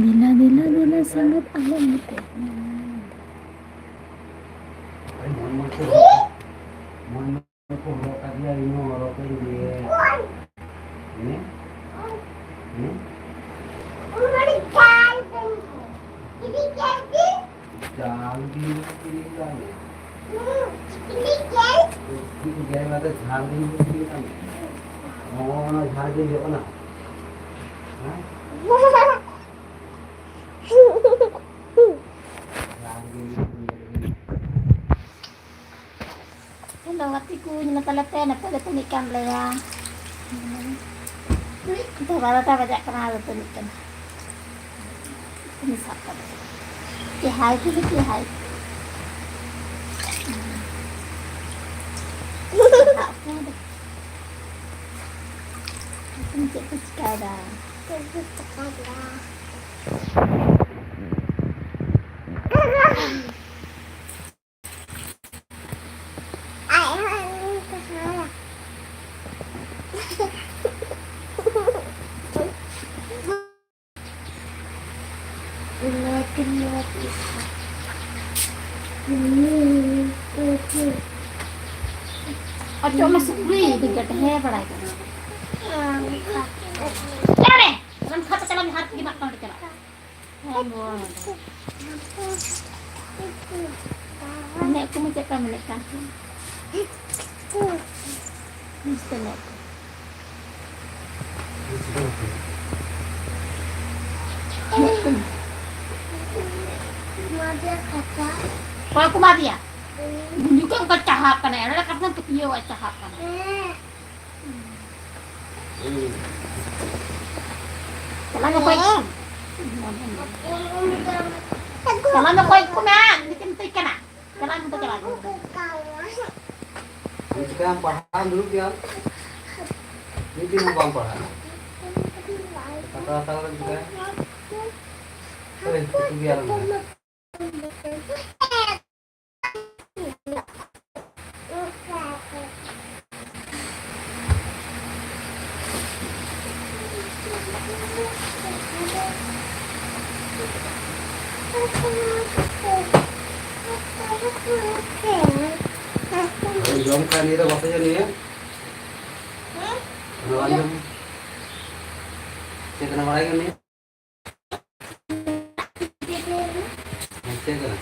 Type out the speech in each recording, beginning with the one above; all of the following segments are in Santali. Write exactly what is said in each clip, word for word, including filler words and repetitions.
ᱫᱮᱞᱟ ᱫᱮᱞᱟ ᱫᱮᱞᱟ ᱥᱟᱸᱜᱟᱛ ᱟᱞᱚᱢ ᱢᱮᱛᱟᱭᱟ᱾ ᱡᱟᱞ ᱵᱤᱧ ᱠᱚ ᱠᱤᱨᱤᱧ ᱠᱟᱜ ᱢᱮ᱾ ᱪᱮᱫ ᱠᱚ ᱜᱮᱨ ᱠᱟᱛᱮ ᱡᱷᱟᱲ ᱵᱤᱧ ᱠᱚ ᱠᱤᱨᱤᱧ ᱠᱟᱜ ᱢᱮ᱾ ᱱᱚᱜᱼᱚ ᱱᱚᱣᱟ ᱡᱷᱟᱲ ᱵᱤᱧ ᱦᱩᱭᱩᱜ ᱠᱟᱱᱟ᱾ ᱦᱮᱸ? ᱡᱷᱟᱲ ᱵᱤᱧ ᱠᱚ ᱠᱤᱨᱤᱧ ᱠᱟᱜ ᱢᱮ᱾ ᱦᱮᱞᱳ ᱜᱟᱛᱮ ᱠᱚ, ᱧᱮᱞ ᱛᱟᱞᱮ ᱯᱮ, ᱱᱤᱛᱚᱜ ᱫᱚ ᱛᱟᱹᱱᱤᱡ ᱠᱟᱱ ᱞᱮᱭᱟ᱾ ᱱᱤᱛᱚᱜ ᱵᱟᱨᱚᱴᱟ ᱵᱟᱡᱟᱜ ᱠᱟᱱᱟ, ᱟᱫᱚ ᱛᱟᱹᱱᱤᱡ ᱠᱟᱱᱟ᱾ ᱩᱱᱤ ᱥᱟᱵ ᱠᱟᱛᱮ᱾ ᱪᱮ ᱦᱟᱭ ᱠᱚ, ᱪᱮ ᱦᱟᱭ᱾ ᱪᱮᱫ ᱠᱚ ᱪᱤᱠᱟᱭᱫᱟ? ᱪᱮᱫ ᱠᱚ ᱪᱤᱠᱟᱭᱫᱟ? ᱚᱪᱚᱜ ᱢᱮ ᱥᱩᱠᱨᱤ, ᱤᱫᱤ ᱠᱟᱛᱮ ᱦᱮᱸ ᱵᱟᱲᱟᱭ ᱠᱟᱱᱟ᱾ ᱪᱟᱞᱟᱜ ᱢᱮ, ᱨᱟᱱ ᱠᱷᱟᱯ ᱪᱟᱞᱟᱜ ᱢᱮ, ᱦᱟᱨ ᱛᱮᱜᱮ ᱢᱟᱜ ᱴᱟᱺᱰᱤ ᱪᱟᱞᱟᱜ ᱢᱮ᱾ ᱦᱮᱸ, ᱵᱚᱞ᱾ ᱢᱮᱱᱮᱫ ᱠᱚ ᱢᱮ ᱪᱮᱫ ᱠᱚ ᱢᱮᱱᱮᱫ ᱠᱟᱱ ᱛᱟᱦᱮᱸᱫ? ᱢᱤᱥ ᱛᱮ ᱢᱮᱫ᱾ ᱢᱮᱫ ᱠᱚ᱾ ᱚᱠᱚᱭ ᱠᱚ ᱮᱢᱟ ᱫᱮᱭᱟ? ᱜᱩᱸᱡᱩ ᱠᱚ ᱚᱱᱠᱟ ᱪᱟᱦᱟᱜ ᱠᱟᱱᱟ, ᱮᱲᱮ ᱠᱟᱛᱷᱟ ᱯᱟᱹᱛᱭᱟᱹᱣ ᱟᱭ ᱪᱟᱦᱟᱜ ᱠᱟᱱᱟ᱾ ᱪᱟᱞᱟᱜ ᱢᱮ ᱚᱠᱚᱭ᱾ ᱪᱟᱞᱟᱜ ᱢᱮ ᱚᱠᱚᱭ ᱠᱚ ᱢᱮ, ᱩᱱᱤ ᱪᱮᱫ ᱮᱢ ᱢᱮᱛᱟᱭ ᱠᱟᱱᱟ? ᱪᱟᱞᱟᱜ ᱢᱮ ᱪᱟᱞᱟᱜ ᱢᱮ᱾ ᱪᱤᱠᱟᱹᱭᱟᱢ, ᱯᱟᱲᱦᱟᱣ ᱫᱩᱲᱩᱵ ᱜᱮᱭᱟᱢ? ᱢᱤᱫ ᱫᱤᱱ ᱦᱚᱸ ᱵᱟᱢ ᱯᱟᱲᱦᱟᱜᱼᱟ᱾ ᱠᱟᱛᱷᱟ ᱦᱟᱛᱟᱣ ᱠᱟᱛᱮᱢ ᱪᱤᱠᱟᱹᱭᱟ? ᱦᱳᱭ, ᱠᱤᱪᱷᱩ ᱜᱮ ᱟᱞᱚᱢ ᱢᱮᱱᱟ᱾ ᱟᱫᱚ ᱡᱚᱢ ᱠᱷᱟᱱ ᱱᱤᱭᱟᱹ ᱫᱚ ᱵᱟᱯᱮ ᱡᱚᱢ ᱱᱤᱭᱟᱹ? ᱚᱱᱟ ᱵᱟᱝ ᱡᱚᱢ? ᱪᱮᱫ ᱠᱟᱱᱟ ᱵᱟᱲᱟᱭ ᱠᱟᱱ ᱱᱤᱭᱟᱹ? ᱦᱮᱸ, ᱪᱮᱫ ᱠᱟᱱᱟ?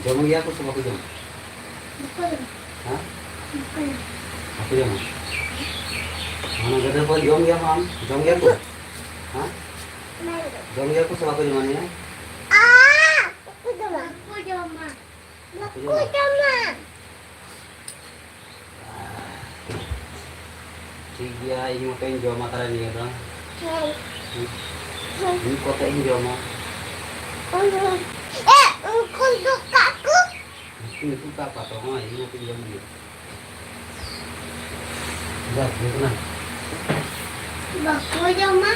ᱡᱚᱢ ᱜᱮᱭᱟ ᱠᱚ ᱥᱮ ᱵᱟᱠᱚ ᱡᱚᱢᱟ? ᱦᱮᱸ? ᱵᱟᱠᱚ ᱡᱚᱢᱟ᱾ ᱢᱟᱱᱮ ᱜᱤᱫᱽᱨᱟᱹ ᱠᱚ ᱡᱚᱢ ᱜᱮᱭᱟ ᱠᱚ, ᱟᱢ ᱡᱚᱢ ᱜᱮᱭᱟ ᱠᱚ? ᱦᱮᱸ? ᱡᱚᱢ ᱜᱮᱭᱟ ᱠᱚ ᱥᱮ ᱵᱟᱠᱚ ᱡᱚᱢᱟ ᱱᱤᱭᱟᱹ? ᱵᱟᱠᱚ ᱡᱚᱢᱟ᱾ ᱵᱟᱠᱚ ᱡᱚᱢᱟ᱾ ᱴᱷᱤᱠ ᱜᱮᱭᱟ, ᱤᱧ ᱢᱚᱛᱚᱧ ᱡᱚᱢᱟ ᱛᱟᱦᱞᱮ ᱱᱤᱭᱟᱹ ᱫᱚ᱾ ᱦᱮᱸ᱾ ᱢᱤᱫ ᱠᱚᱛᱮ ᱤᱧ ᱡᱚᱢᱟ᱾ ᱩᱱᱠᱩ ᱫᱚ ᱠᱟᱠᱩ᱾ ᱩᱱᱠᱩ ᱠᱟᱠᱩ ᱛᱚ, ᱦᱚᱸ, ᱤᱧ ᱢᱚᱛᱚᱧ ᱡᱚᱢ ᱜᱮᱭᱟ᱾ ᱵᱟᱥ, ᱦᱩᱭ ᱠᱟᱱᱟ᱾ ᱵᱟᱠᱚ ᱡᱚᱢᱟ᱾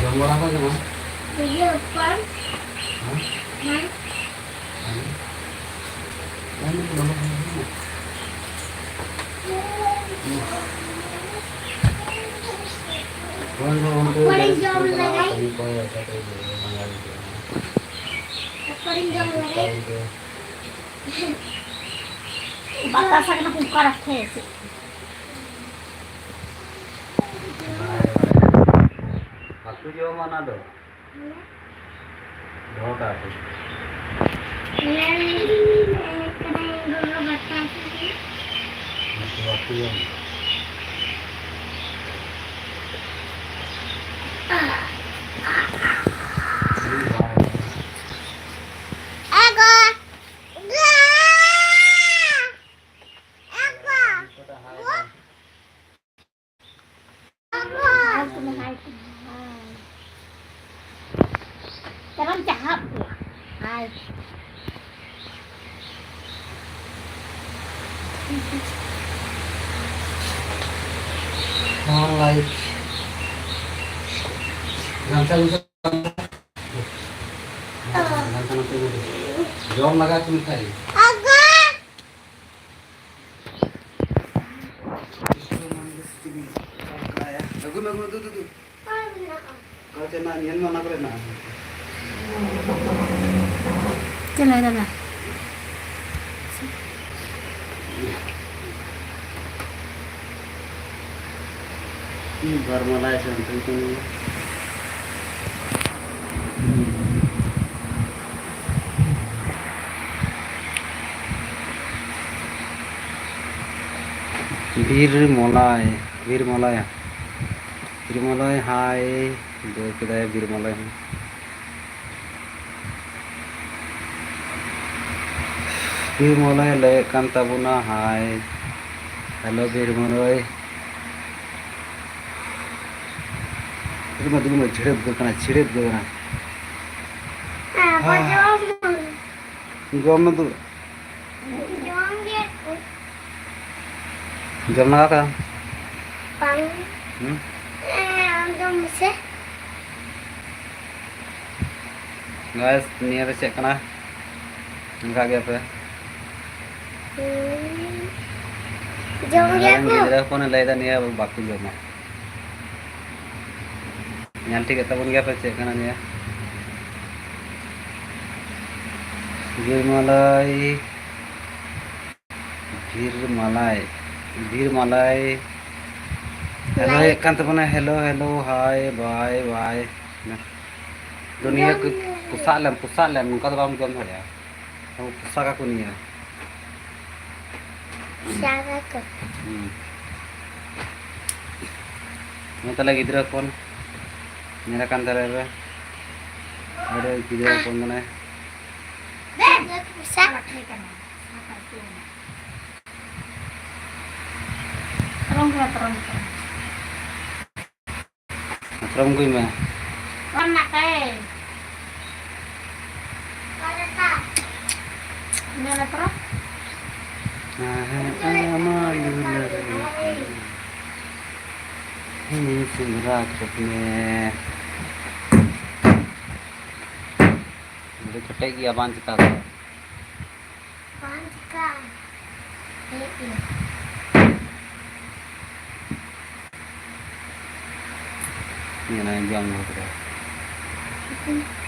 ᱡᱚᱢ ᱵᱟᱲᱟ ᱠᱚ ᱡᱚᱢᱟ᱾ ᱤᱭᱟᱹ, ᱯᱟᱱ᱾ ᱦᱮᱸ? ᱦᱮᱸ᱾ ᱦᱮᱸ᱾ ᱯᱟᱱ ᱫᱚ ᱵᱟᱝ ᱠᱟᱱᱟ᱾ ᱯᱟᱱ ᱫᱚ ᱚᱱᱛᱮ ᱚᱠᱚᱭ ᱡᱚᱢ ᱞᱮᱫᱟᱭ? ᱠᱟᱹᱢᱤ ᱠᱚ ᱚᱠᱚᱭ ᱞᱟᱸᱜᱟ ᱜᱮ᱾ ᱚᱠᱚᱭ ᱡᱚᱢ ᱞᱮᱫᱟᱭ? ᱯᱟᱱ ᱫᱚ ᱵᱟᱛᱟᱥᱟ ᱠᱟᱱᱟ ᱠᱚ ᱚᱠᱟ ᱨᱟᱠᱷᱮ ᱥᱮ᱾ ᱵᱟᱠᱚ ᱡᱚᱢᱟ ᱚᱱᱟ ᱫᱚ᱾ ᱫᱚᱦᱚ ᱠᱟᱜ ᱯᱮ᱾ ᱵᱟᱠᱚ ᱡᱚᱢᱟ᱾ ᱦᱟᱭ ᱠᱚ ᱢᱮ, ᱦᱟᱭ ᱠᱚ ᱢᱮ, ᱦᱟᱭ᱾ ᱪᱟᱞᱟᱜ ᱪᱟᱦᱟᱵ ᱠᱚ᱾ ᱦᱟᱭ᱾ ᱦᱚᱸ, ᱞᱟᱭᱤᱴ᱾ ᱜᱟᱢᱪᱷᱟ ᱜᱩᱪᱷᱟ ᱡᱚᱢ ᱞᱟᱜᱟ ᱠᱚ ᱢᱮᱛᱟᱭ᱾ ᱟᱜᱟ᱾ ᱢᱮᱱᱟᱜᱼᱟ, ᱧᱮᱞ ᱢᱮ, ᱚᱱᱟ ᱠᱚᱨᱮ ᱢᱮᱱᱟᱜᱼᱟ᱾ ᱪᱮᱫ ᱞᱟᱹᱭ ᱫᱟᱞᱮ? ᱵᱟᱨ ᱢᱟᱞᱟᱭ ᱥᱮ ᱚᱱᱛᱮ ᱠᱷᱚᱱ᱾ ᱵᱤᱨ ᱢᱚᱞᱟᱭ, ᱵᱤᱨ ᱢᱚᱞᱟᱭ, ᱵᱤᱨ ᱢᱚᱞᱟᱭ, ᱦᱟᱭ, ᱫᱟᱹᱲ ᱠᱮᱫᱟᱭ ᱵᱤᱨ ᱢᱚᱞᱟᱭ ᱦᱚᱸ᱾ ᱵᱤᱨ ᱢᱚᱞᱚᱭ ᱞᱟᱹᱭᱮᱫ ᱠᱟᱱ ᱛᱟᱵᱚᱱᱟ, ᱦᱟᱭ, ᱦᱮᱞᱳ ᱵᱤᱨ ᱢᱚᱞᱚᱭ᱾ ᱫᱩᱲᱩᱵ ᱢᱮ, ᱫᱩᱲᱩᱵ ᱢᱮ, ᱡᱷᱤᱲᱟᱹᱯ ᱜᱮ ᱠᱟᱱᱟ, ᱡᱷᱤᱲᱟᱹᱯ ᱜᱮ ᱠᱟᱱᱟ᱾ ᱡᱚᱢ ᱢᱮ, ᱫᱩᱲᱩᱵ᱾ ᱡᱚᱢ ᱞᱟᱜᱟ ᱠᱟᱜ ᱟᱢ? ᱵᱟᱝ᱾ ᱦᱩᱸ? ᱟᱢ ᱡᱚᱢ ᱢᱮᱥᱮ᱾ ᱜᱟᱭᱮᱥ, ᱱᱤᱭᱟᱹ ᱫᱚ ᱪᱮᱫ ᱠᱟᱱᱟ? ᱧᱮᱞ ᱠᱟᱜ ᱜᱮᱭᱟ ᱯᱮ? ᱦᱩᱸ᱾ ᱡᱚᱢ ᱜᱮᱭᱟ ᱠᱚ᱾ ᱜᱤᱫᱽᱨᱟᱹ ᱦᱚᱯᱚᱱᱮ ᱞᱟᱹᱭᱫᱟ ᱱᱤᱭᱟᱹ ᱵᱟᱠᱚ ᱡᱚᱢᱟ᱾ ᱧᱮᱞ ᱴᱷᱤᱠᱮᱫ ᱛᱟᱵᱚᱱ ᱜᱮᱭᱟ ᱯᱮ ᱪᱮᱫ ᱠᱟᱱᱟ ᱱᱤᱭᱟᱹ? ᱵᱤᱨ ᱢᱟᱞᱟᱭ, ᱵᱤᱨ ᱢᱟᱞᱟᱭ, ᱵᱤᱨ ᱢᱟᱞᱟᱭ ᱦᱮᱞᱳᱭᱮᱫ ᱠᱟᱱ ᱛᱟᱵᱚᱱᱟ, ᱦᱮᱞᱳ, ᱦᱮᱞᱳ, ᱦᱟᱭ, ᱵᱟᱭ, ᱵᱟᱭ᱾ ᱫᱚ ᱱᱤᱭᱟᱹ ᱡᱚᱢ ᱠᱚ ᱢᱮ᱾ ᱯᱚᱥᱟᱜ ᱞᱮᱢ, ᱯᱚᱥᱟᱜ ᱞᱮᱢ, ᱱᱚᱝᱠᱟ ᱫᱚ ᱵᱟᱢ ᱡᱚᱢ ᱫᱟᱲᱮᱭᱟᱜᱼᱟ᱾ ᱯᱚᱥᱟᱜ ᱠᱟᱠᱚ ᱱᱤᱭᱟᱹ᱾ ᱯᱚᱥᱟᱜ ᱠᱟᱠᱚ᱾ ᱦᱩᱸ᱾ ᱱᱚᱣᱟ ᱛᱟᱞᱮ ᱜᱤᱫᱽᱨᱟᱹ ᱦᱚᱯᱚᱱ ᱧᱮᱞ ᱟᱠᱟᱱ ᱛᱟᱞᱮ ᱨᱮ᱾ ᱟᱨ ᱜᱤᱫᱽᱨᱟᱹ ᱦᱚᱯᱚᱱ ᱢᱟᱱᱮ ᱯᱚᱥᱟᱜ᱾ ᱯᱟᱨᱚᱢ ᱠᱟᱱᱟ, ᱯᱟᱨᱚᱢ ᱠᱟᱱᱟ᱾ ᱯᱟᱨᱚᱢ ᱟᱹᱜᱩᱭ ᱢᱮ᱾ ᱯᱟᱨᱚᱢ ᱱᱟ ᱠᱟᱭ᱾ ᱧᱮᱞ ᱯᱟᱨᱚᱢ᱾ ᱦᱮᱸ, ᱦᱮᱸ, ᱟᱢᱟᱜ ᱞᱩᱞᱟᱹ ᱨᱮ᱾ ᱦᱮᱸ, ᱥᱮᱸᱫᱽᱨᱟ ᱠᱟᱹᱯᱤ ᱢᱮ᱾ ᱟᱹᱰᱤ ᱠᱮᱴᱮᱡ ᱜᱮᱭᱟ, ᱵᱟᱝ ᱪᱤᱠᱟ ᱠᱚᱜᱼᱟ᱾ ᱵᱟᱝ ᱪᱤᱠᱟᱹᱜᱼᱟ᱾ ᱦᱮᱡ ᱮᱱᱟ᱾ ᱧᱮᱞᱟᱭ ᱡᱚᱢ ᱧᱩ ᱠᱮᱫᱟ᱾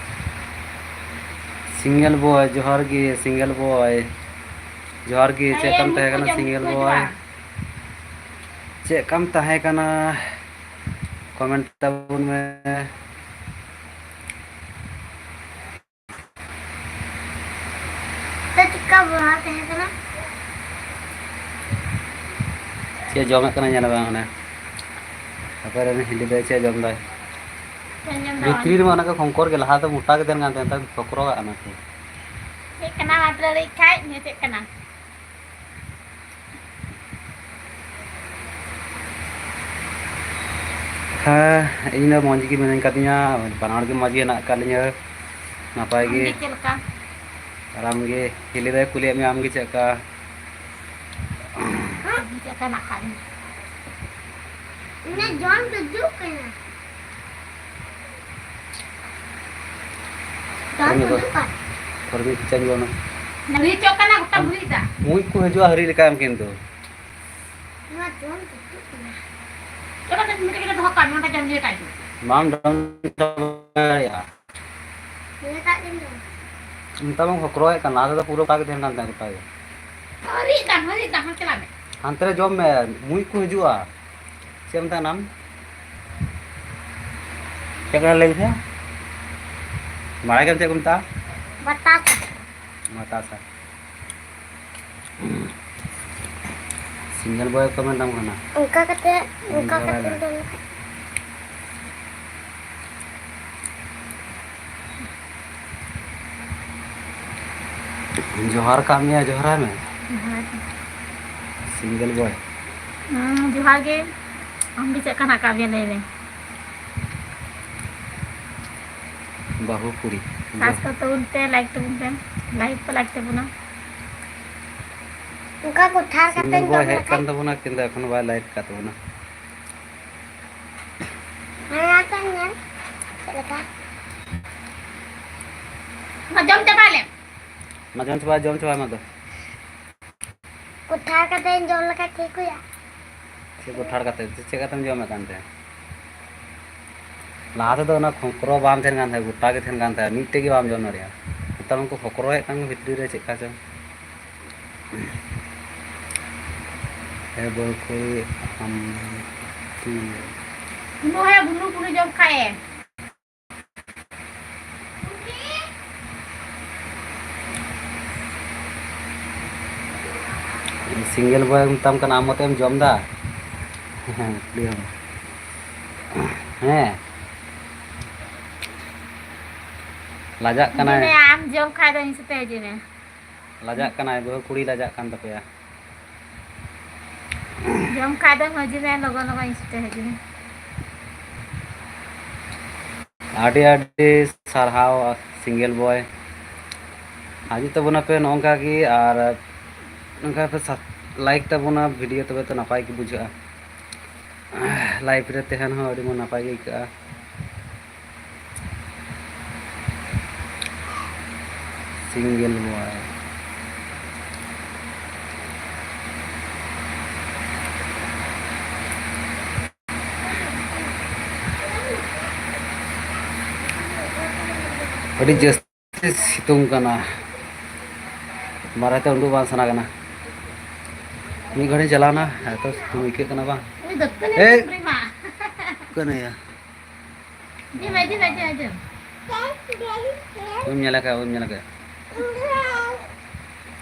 ᱥᱤᱝᱜᱮᱞ ᱵᱚᱭ, ᱡᱚᱦᱟᱨ ᱜᱮ ᱥᱤᱝᱜᱮᱞ ᱵᱚᱭ᱾ ᱡᱚᱦᱟᱨ ᱜᱮ, ᱪᱮᱫ ᱠᱟᱢ ᱛᱟᱦᱮᱸ ᱠᱟᱱᱟ ᱥᱤᱝᱜᱮᱞ ᱵᱚᱭ? ᱪᱮᱫ ᱠᱟᱢ ᱛᱟᱦᱮᱸ ᱠᱟᱱᱟ? ᱠᱚᱢᱮᱱᱴ ᱛᱟᱵᱚᱱ ᱢᱮ᱾ ᱛᱚ ᱪᱮᱫᱠᱟ ᱵᱚᱲᱟ ᱛᱟᱦᱮᱸ ᱠᱟᱱᱟ? ᱪᱮᱫ ᱡᱚᱢᱮᱫ ᱠᱟᱱᱟ ᱧᱮᱞ ᱢᱮ ᱚᱱᱮ᱾ ᱟᱯᱮ ᱨᱮᱱ ᱦᱤᱞᱤ ᱫᱚᱭ ᱪᱮᱫ ᱡᱚᱢ ᱫᱟᱭ? ᱪᱮᱫ ᱡᱚᱢ ᱫᱟᱭ? ᱵᱷᱤᱛᱨᱤ ᱨᱮᱢᱟ ᱚᱱᱟ ᱠᱚ ᱠᱷᱚᱸᱠᱚᱨ ᱜᱮ, ᱞᱟᱦᱟ ᱫᱚ ᱢᱚᱴᱟ ᱜᱮ ᱛᱟᱦᱮᱱ ᱠᱟᱱ ᱛᱟᱦᱮᱸ, ᱱᱮᱛᱟᱨ ᱫᱚ ᱠᱷᱚᱸᱠᱨᱚ ᱠᱟᱜ ᱠᱟᱱᱟ ᱠᱚ᱾ ᱪᱮᱫ ᱠᱟᱱᱟ ᱢᱟᱛᱨᱟ ᱞᱟᱹᱭ ᱠᱷᱟᱡ ᱱᱤᱭᱟᱹ ᱪᱮᱫ ᱠᱟᱱᱟ? ᱦᱮᱸ, ᱤᱧ ᱫᱚ ᱢᱚᱡᱽ ᱜᱮ ᱢᱤᱱᱟᱹᱧ ᱠᱟᱫᱤᱧᱟ, ᱵᱟᱱᱟ ᱦᱚᱲ ᱜᱮ ᱢᱚᱡᱽ ᱜᱮ ᱦᱮᱱᱟᱜ ᱟᱠᱟᱫ ᱞᱤᱧᱟᱹ, ᱱᱟᱯᱟᱭ ᱟᱢ ᱜᱮ᱾ ᱜᱮ ᱪᱮᱫ ᱞᱮᱠᱟ? ᱟᱨ ᱟᱢ ᱜᱮ? ᱦᱤᱞᱤ ᱫᱟᱭ ᱠᱩᱞᱤᱭᱮᱫ ᱢᱮᱭᱟ, ᱟᱢ ᱜᱮ ᱪᱮᱫ ᱞᱮᱠᱟ? ᱤᱧ ᱪᱮᱫ ᱞᱮᱠᱟ ᱦᱮᱱᱟᱜ ᱟᱠᱟᱫ ᱫᱤᱧᱟ? ᱤᱧᱟᱹᱜ ᱡᱚᱢ ᱫᱚ ᱡᱩᱜ ᱠᱟᱱᱟ᱾ ᱫᱟᱜ ᱠᱚᱨᱢᱤ ᱠᱚ, ᱩᱰᱩᱠ ᱠᱟᱱ᱾ ᱠᱚᱨᱢᱤ ᱠᱚ ᱪᱮᱫ ᱡᱚᱢᱟ? ᱦᱩᱭ ᱦᱚᱪᱚᱜ ᱠᱟᱱᱟ, ᱜᱚᱴᱟᱢ ᱦᱩᱭ ᱮᱫᱟ᱾ ᱢᱩᱡ ᱠᱚ ᱦᱤᱡᱩᱜᱼᱟ ᱦᱟᱹᱨᱤ ᱞᱮᱠᱟ ᱮᱢ ᱠᱤᱱᱛᱩ᱾ ᱱᱚᱣᱟ ᱡᱚᱢ ᱡᱩᱛᱩᱜ ᱠᱟᱱᱟ᱾ ᱪᱚᱞᱚ, ᱢᱤᱫᱴᱮᱡ ᱠᱟᱛᱮ ᱫᱚᱦᱚ ᱠᱟᱜ ᱢᱮ, ᱚᱸᱰᱮ ᱡᱚᱢ ᱧᱩᱭ ᱠᱟᱜ ᱢᱮ᱾ ᱵᱟᱢ ᱡᱚᱢ ᱪᱟᱵᱟ ᱫᱟᱲᱮᱭᱟᱜᱼᱟ᱾ ᱱᱤᱭᱟᱹᱴᱟᱜ ᱜᱤᱧ ᱡᱚᱢᱟ᱾ ᱱᱮᱛᱟᱨ ᱵᱟᱢ ᱦᱚᱠᱨᱚᱭᱮᱫ ᱠᱟᱱ, ᱞᱟᱦᱟ ᱛᱮᱫᱚ ᱯᱩᱨᱟᱹ ᱚᱱᱠᱟ ᱜᱮ ᱛᱟᱦᱮᱱ ᱠᱟᱱ ᱛᱟᱦᱮᱸ ᱜᱚᱴᱟ ᱜᱮ᱾ ᱦᱟᱹᱨᱤᱡ ᱫᱟᱢ, ᱦᱟᱹᱨᱤᱡ ᱫᱟᱢ, ᱦᱟᱱᱛᱮ ᱪᱟᱞᱟᱜ ᱢᱮ᱾ ᱦᱟᱱᱛᱮ ᱨᱮ ᱡᱚᱢ ᱢᱮ, ᱢᱩᱡ ᱠᱚ ᱦᱤᱡᱩᱜᱼᱟ᱾ ᱪᱮᱫ ᱢᱮᱛᱟᱜ ᱠᱟᱱᱟᱢ? ᱪᱮᱫ ᱠᱟᱱᱟ ᱞᱟᱹᱭ ᱢᱮᱥᱮ? ᱵᱟᱲᱟᱭ ᱜᱮᱭᱟᱢ ᱪᱮᱫ ᱠᱚ ᱢᱮᱛᱟᱜᱼᱟ? ᱵᱟᱛᱟᱥᱟ᱾ ᱵᱟᱛᱟᱥᱟ᱾ ᱥᱤᱝᱜᱮᱞ ᱵᱚᱭ ᱠᱚ ᱢᱮᱛᱟᱢ ᱠᱟᱱᱟ᱾ ᱚᱱᱠᱟ ᱠᱟᱛᱮ, ᱚᱱᱠᱟ ᱡᱚᱦᱟᱨ ᱠᱟᱛᱮ ᱟᱞᱮ᱾ ᱫᱚ ᱡᱚᱦᱟᱨ ᱠᱟᱜ ᱢᱮᱭᱟ, ᱡᱚᱦᱟᱨᱟᱭ ᱢᱮ᱾ ᱡᱚᱦᱟᱨ ᱜᱮ᱾ ᱥᱤᱝᱜᱮᱞ ᱵᱚᱭ᱾ ᱦᱩᱸ, ᱡᱚᱦᱟᱨ ᱜᱮ᱾ ᱟᱢ ᱜᱮ ᱪᱮᱫ ᱞᱮᱠᱟ ᱦᱮᱱᱟᱜ ᱟᱠᱟᱫ ᱢᱮᱭᱟ ᱞᱟᱹᱭ ᱢᱮ? ᱵᱟᱹᱦᱩ ᱠᱩᱲᱤ᱾ ᱥᱟᱵᱥᱠᱨᱟᱭᱤᱵ ᱛᱟᱵᱚᱱ ᱯᱮ, ᱞᱟᱭᱤᱠ ᱛᱟᱵᱚᱱ ᱯᱮ, ᱞᱟᱭᱤᱠ ᱯᱮ, ᱞᱟᱭᱤᱠ ᱛᱟᱵᱚᱱᱟ᱾ ᱚᱱᱠᱟ ᱠᱚ ᱴᱷᱟᱨ ᱠᱟᱛᱮ ᱥᱤᱝᱜᱮᱞ ᱵᱚᱭ ᱡᱚᱢ ᱦᱮᱡ ᱞᱮᱠᱷᱟᱡ ᱠᱟᱱ ᱛᱟᱵᱚᱱᱟ, ᱠᱤᱱᱛᱩ ᱮᱠᱷᱚᱱ ᱵᱟᱭ ᱞᱟᱭᱤᱠ ᱟᱠᱟᱫ ᱛᱟᱵᱚᱱᱟ᱾ ᱦᱮᱸ, ᱟᱨ ᱠᱟᱱ ᱜᱮᱭᱟ᱾ ᱪᱮᱫ ᱞᱮᱠᱟ? ᱢᱟ ᱡᱚᱢ ᱪᱟᱵᱟᱭ ᱞᱮᱢ᱾ ᱢᱟ ᱡᱚᱢ ᱪᱟᱵᱟᱭ, ᱡᱚᱢ ᱪᱟᱵᱟᱭ ᱢᱟ ᱫᱚ᱾ ᱠᱚᱴᱷᱟ ᱠᱟᱛᱮᱧ ᱡᱚᱢ ᱞᱮᱠᱷᱟᱡ ᱴᱷᱤᱠ ᱦᱩᱭᱩᱜᱼᱟ᱾ ᱪᱮᱫ ᱠᱚᱴᱷᱟᱲ ᱠᱟᱛᱮ? ᱪᱮᱫ ᱠᱟᱛᱮᱢ ᱡᱚᱢᱮᱫ ᱠᱟᱱ ᱛᱮ? ᱞᱟᱦᱟ ᱛᱮᱫᱚ ᱚᱱᱟ ᱠᱷᱚᱸᱠᱨᱚ ᱵᱟᱝ ᱛᱟᱦᱮᱱ ᱠᱟᱱ ᱛᱟᱦᱮᱸᱫ, ᱜᱚᱴᱟ ᱜᱮ ᱛᱟᱦᱮᱱ ᱠᱟᱱ ᱛᱟᱦᱮᱸᱫ, ᱢᱤᱫᱴᱮᱡ ᱜᱮ ᱵᱟᱢ ᱡᱚᱢ ᱫᱟᱲᱮᱭᱟᱜᱼᱟ᱾ ᱱᱮᱛᱟᱨ ᱩᱱᱠᱩ ᱠᱷᱚᱸᱠᱨᱚᱭᱮᱫ ᱠᱟᱱ ᱵᱷᱤᱛᱨᱤ ᱨᱮ ᱪᱮᱫ ᱠᱟ ᱪᱚ᱾ ᱦᱮ ᱵᱟᱹᱦᱩ ᱠᱩᱲᱤ ᱟᱢ ᱛᱤ ᱵᱩᱱᱩ ᱦᱮ ᱵᱩᱱᱩ ᱵᱩᱱᱩ ᱡᱚᱢ ᱠᱷᱟᱡ ᱮ᱾ ᱥᱤᱝᱜᱮᱞ ᱵᱚᱭ ᱢᱮᱛᱟᱢ ᱠᱟᱱᱟ, ᱟᱢ ᱢᱚᱛᱚᱢ ᱡᱚᱢ ᱫᱟ? ᱦᱮᱸ, ᱠᱩᱞᱤᱭᱮᱢ᱾ ᱦᱮᱸ, ᱞᱟᱡᱟᱜ ᱠᱟᱱᱟᱭ᱾ ᱦᱤᱡᱩᱜ ᱢᱮ, ᱟᱢ ᱡᱚᱢ ᱠᱷᱟᱡ ᱫᱚ ᱤᱧ ᱥᱟᱛᱮ ᱦᱤᱡᱩᱜ ᱢᱮ᱾ ᱞᱟᱡᱟᱜ ᱠᱟᱱᱟᱭ, ᱵᱟᱹᱦᱩ ᱠᱩᱲᱤ ᱞᱟᱡᱟᱜ ᱠᱟᱱ ᱛᱟᱯᱮᱭᱟ᱾ ᱡᱚᱢ ᱠᱷᱟᱡ ᱫᱚᱢ ᱦᱤᱡᱩᱜ ᱢᱮ, ᱞᱚᱜᱚᱱ ᱞᱚᱜᱚᱱ ᱤᱧ ᱥᱟᱛᱮ ᱦᱤᱡᱩᱜ ᱢᱮ᱾ ᱟᱹᱰᱤ ᱟᱹᱰᱤ ᱥᱟᱨᱦᱟᱣ ᱥᱤᱝᱜᱮᱞ ᱵᱚᱭ, ᱦᱤᱡᱩᱜ ᱛᱟᱵᱚᱱᱟᱯᱮ ᱱᱚᱜᱼᱚ ᱱᱚᱝᱠᱟ ᱜᱮ, ᱟᱨ ᱱᱚᱝᱠᱟ ᱯᱮ ᱥᱟ-, ᱞᱟᱭᱤᱠ ᱛᱟᱵᱚᱱᱟ ᱵᱷᱤᱰᱤᱭᱳ, ᱛᱚᱵᱮ ᱛᱚ ᱱᱟᱯᱟᱭ ᱜᱮ ᱵᱩᱡᱷᱟᱹᱜᱼᱟ᱾ ᱞᱟᱭᱤᱵᱷ ᱨᱮ ᱛᱟᱦᱮᱱ ᱦᱚᱸ ᱟᱹᱰᱤ ᱢᱚᱡᱽ ᱱᱟᱯᱟᱭ ᱜᱮ ᱟᱹᱭᱠᱟᱹᱜᱼᱟ᱾ ᱥᱤᱝᱜᱮᱞ ᱵᱚᱭ᱾ ᱟᱹᱰᱤ ᱡᱟᱹᱥᱛᱤ ᱥᱤᱛᱩᱝ ᱠᱟᱱᱟ, ᱵᱟᱨᱦᱮ ᱛᱮ ᱩᱰᱩᱠ ᱵᱟᱝ ᱥᱟᱱᱟ ᱠᱟᱱᱟ᱾ ᱢᱤᱫ ᱜᱷᱟᱹᱲᱤᱡ ᱪᱟᱞᱟᱣᱱᱟ, ᱮᱛᱚ ᱥᱤᱛᱩᱝ ᱟᱹᱭᱠᱟᱹᱜ ᱠᱟᱱᱟ ᱵᱟᱝ᱾ ᱩᱱᱤ ᱫᱚ ᱠᱟᱹᱱᱟᱹᱭ ᱮᱭ! ᱰᱩᱝᱨᱤ ᱢᱟ᱾ ᱠᱟᱹᱱᱟᱹᱭᱟ᱾ ᱤᱫᱤ ᱢᱮ, ᱤᱫᱤ ᱢᱮ, ᱤᱫᱤ ᱢᱮ, ᱤᱫᱤ ᱢᱮ᱾ ᱵᱟᱹᱧ ᱧᱮᱞ ᱟᱠᱟᱫ, ᱵᱟᱹᱧ ᱧᱮᱞ ᱟᱠᱟᱫ᱾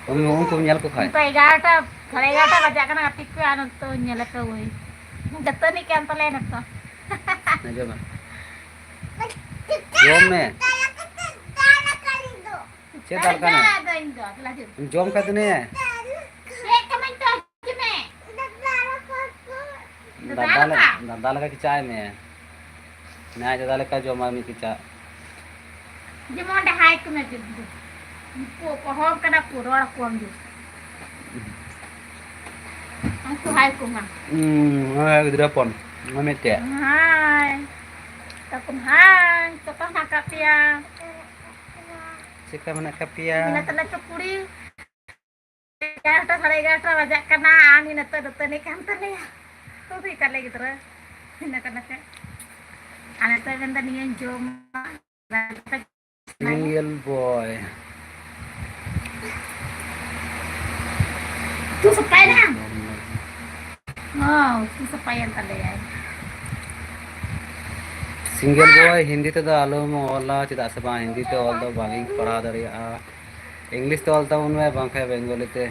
ᱩᱱ, ᱩᱱᱠᱩᱢ ᱧᱮᱞ ᱠᱚ ᱠᱷᱟᱡ᱾ ᱱᱤᱛᱚᱜ ᱮᱜᱟᱨᱚᱴᱟ, ᱥᱟᱲᱮ ᱮᱜᱟᱨᱚᱴᱟ ᱵᱟᱡᱟᱜ ᱠᱟᱱᱟ, ᱜᱟᱛᱮ ᱠᱚ, ᱟᱨ ᱱᱤᱛᱚᱜ ᱧᱮᱞ ᱟᱠᱟᱫ ᱵᱟᱹᱧ᱾ ᱫᱟᱹᱛᱟᱹᱱᱤ ᱠᱟᱱ ᱛᱟᱞᱮᱭᱟ ᱱᱤᱛᱚᱜ᱾ ᱟᱸᱡᱚᱢ ᱢᱮ᱾ ᱡᱚᱢ ᱢᱮ᱾ ᱪᱮᱫ ᱫᱟᱞ ᱠᱟᱱᱟ? ᱫᱟᱫᱟ ᱫᱚ ᱤᱧ ᱫᱚ, ᱫᱮᱞᱟ ᱦᱤᱡᱩᱜ᱾ ᱡᱚᱢ ᱠᱟᱛᱮ ᱱᱮ᱾ ᱪᱮᱫ ᱠᱟᱱᱟᱧ ᱛᱚ, ᱦᱤᱡᱩᱜ ᱢᱮ᱾ ᱫᱟᱫᱟ ᱫᱟᱫᱟ ᱞᱮ-, ᱞᱮᱠᱟ? ᱫᱟᱫᱟ ᱞᱮᱠᱟ ᱠᱮᱪᱟᱜ ᱢᱮ᱾ ᱱᱮ ᱟᱡ ᱫᱟᱫᱟ ᱞᱮᱠᱟ ᱡᱚᱢᱟᱭ ᱢᱮ ᱠᱮᱪᱟᱜ᱾ ᱡᱮᱢᱚᱱ ᱚᱸᱰᱮ ᱦᱟᱭ ᱠᱚ ᱢᱮ, ᱩᱱᱠᱩ ᱚᱠᱚᱭ ᱦᱚᱲ ᱠᱟᱱᱟ ᱠᱚ, ᱨᱚᱲ ᱟᱠᱚᱣᱟᱢ ᱡᱮ᱾ ᱩᱱᱠᱩ ᱦᱟᱭ ᱠᱚ ᱢᱟ᱾ ᱦᱩᱸ, ᱚᱱᱟ ᱜᱤᱫᱽᱨᱟᱹ ᱦᱚᱯᱚᱱ, ᱚᱱᱟ ᱢᱤᱫᱴᱮᱡ᱾ ᱦᱟᱭ᱾ ᱛᱟᱠᱚᱢ ᱦᱟᱭ, ᱡᱚᱛᱚ ᱦᱮᱱᱟᱜ ᱟᱠᱟᱫ ᱯᱮᱭᱟ᱾ ᱪᱮᱫ ᱞᱮᱠᱟ ᱢᱮᱱᱟᱜ ᱟᱠᱟᱫ ᱯᱮᱭᱟ? ᱢᱮᱱᱟᱜ ᱛᱟᱞᱮ ᱪᱚ ᱠᱩᱲᱤ᱾ ᱮᱜᱟᱨᱚᱴᱟ, ᱥᱟᱲᱮ ᱮᱜᱟᱨᱚᱴᱟ ᱵᱟᱡᱟᱜ ᱠᱟᱱᱟ, ᱟᱨ ᱱᱤᱛᱚᱜ ᱫᱟᱹᱛᱟᱹᱱᱤ ᱠᱟᱱ ᱛᱟᱞᱮᱭᱟ᱾ ᱛᱚ ᱫᱩᱭ ᱛᱟᱞᱮ ᱜᱤᱫᱽᱨᱟᱹ᱾ ᱦᱤᱱᱟᱹ ᱠᱟᱱᱟ ᱯᱮ᱾ ᱟᱨ ᱱᱤᱛᱚᱜ ᱢᱮᱱᱫᱟ ᱱᱤᱭᱟᱹᱧ ᱡᱚᱢᱟ᱾ Single boy. ᱩᱛᱩ ᱥᱟᱯᱷᱟᱭᱮᱱᱟ? ᱦᱚᱸ, ᱩᱛᱩ ᱥᱟᱯᱷᱟᱭᱮᱱ ᱛᱟᱞᱮᱭᱟᱭ᱾ Single boy ᱦᱤᱱᱫᱤ ᱛᱮᱫᱚ ᱟᱞᱚᱢ ᱚᱞᱟ, ᱪᱮᱫᱟᱜ ᱥᱮ ᱵᱟᱝ ᱦᱤᱱᱫᱤ ᱛᱮ ᱚᱞ ᱫᱚ ᱵᱟᱝ ᱤᱧ ᱯᱟᱲᱦᱟᱣ ᱫᱟᱲᱮᱭᱟᱜᱼᱟ᱾ English ᱛᱮ ᱚᱞ ᱛᱟᱵᱚᱱ ᱢᱮ, ᱵᱟᱝᱠᱷᱟᱱ ᱵᱮᱝᱜᱚᱞᱤ ᱛᱮ᱾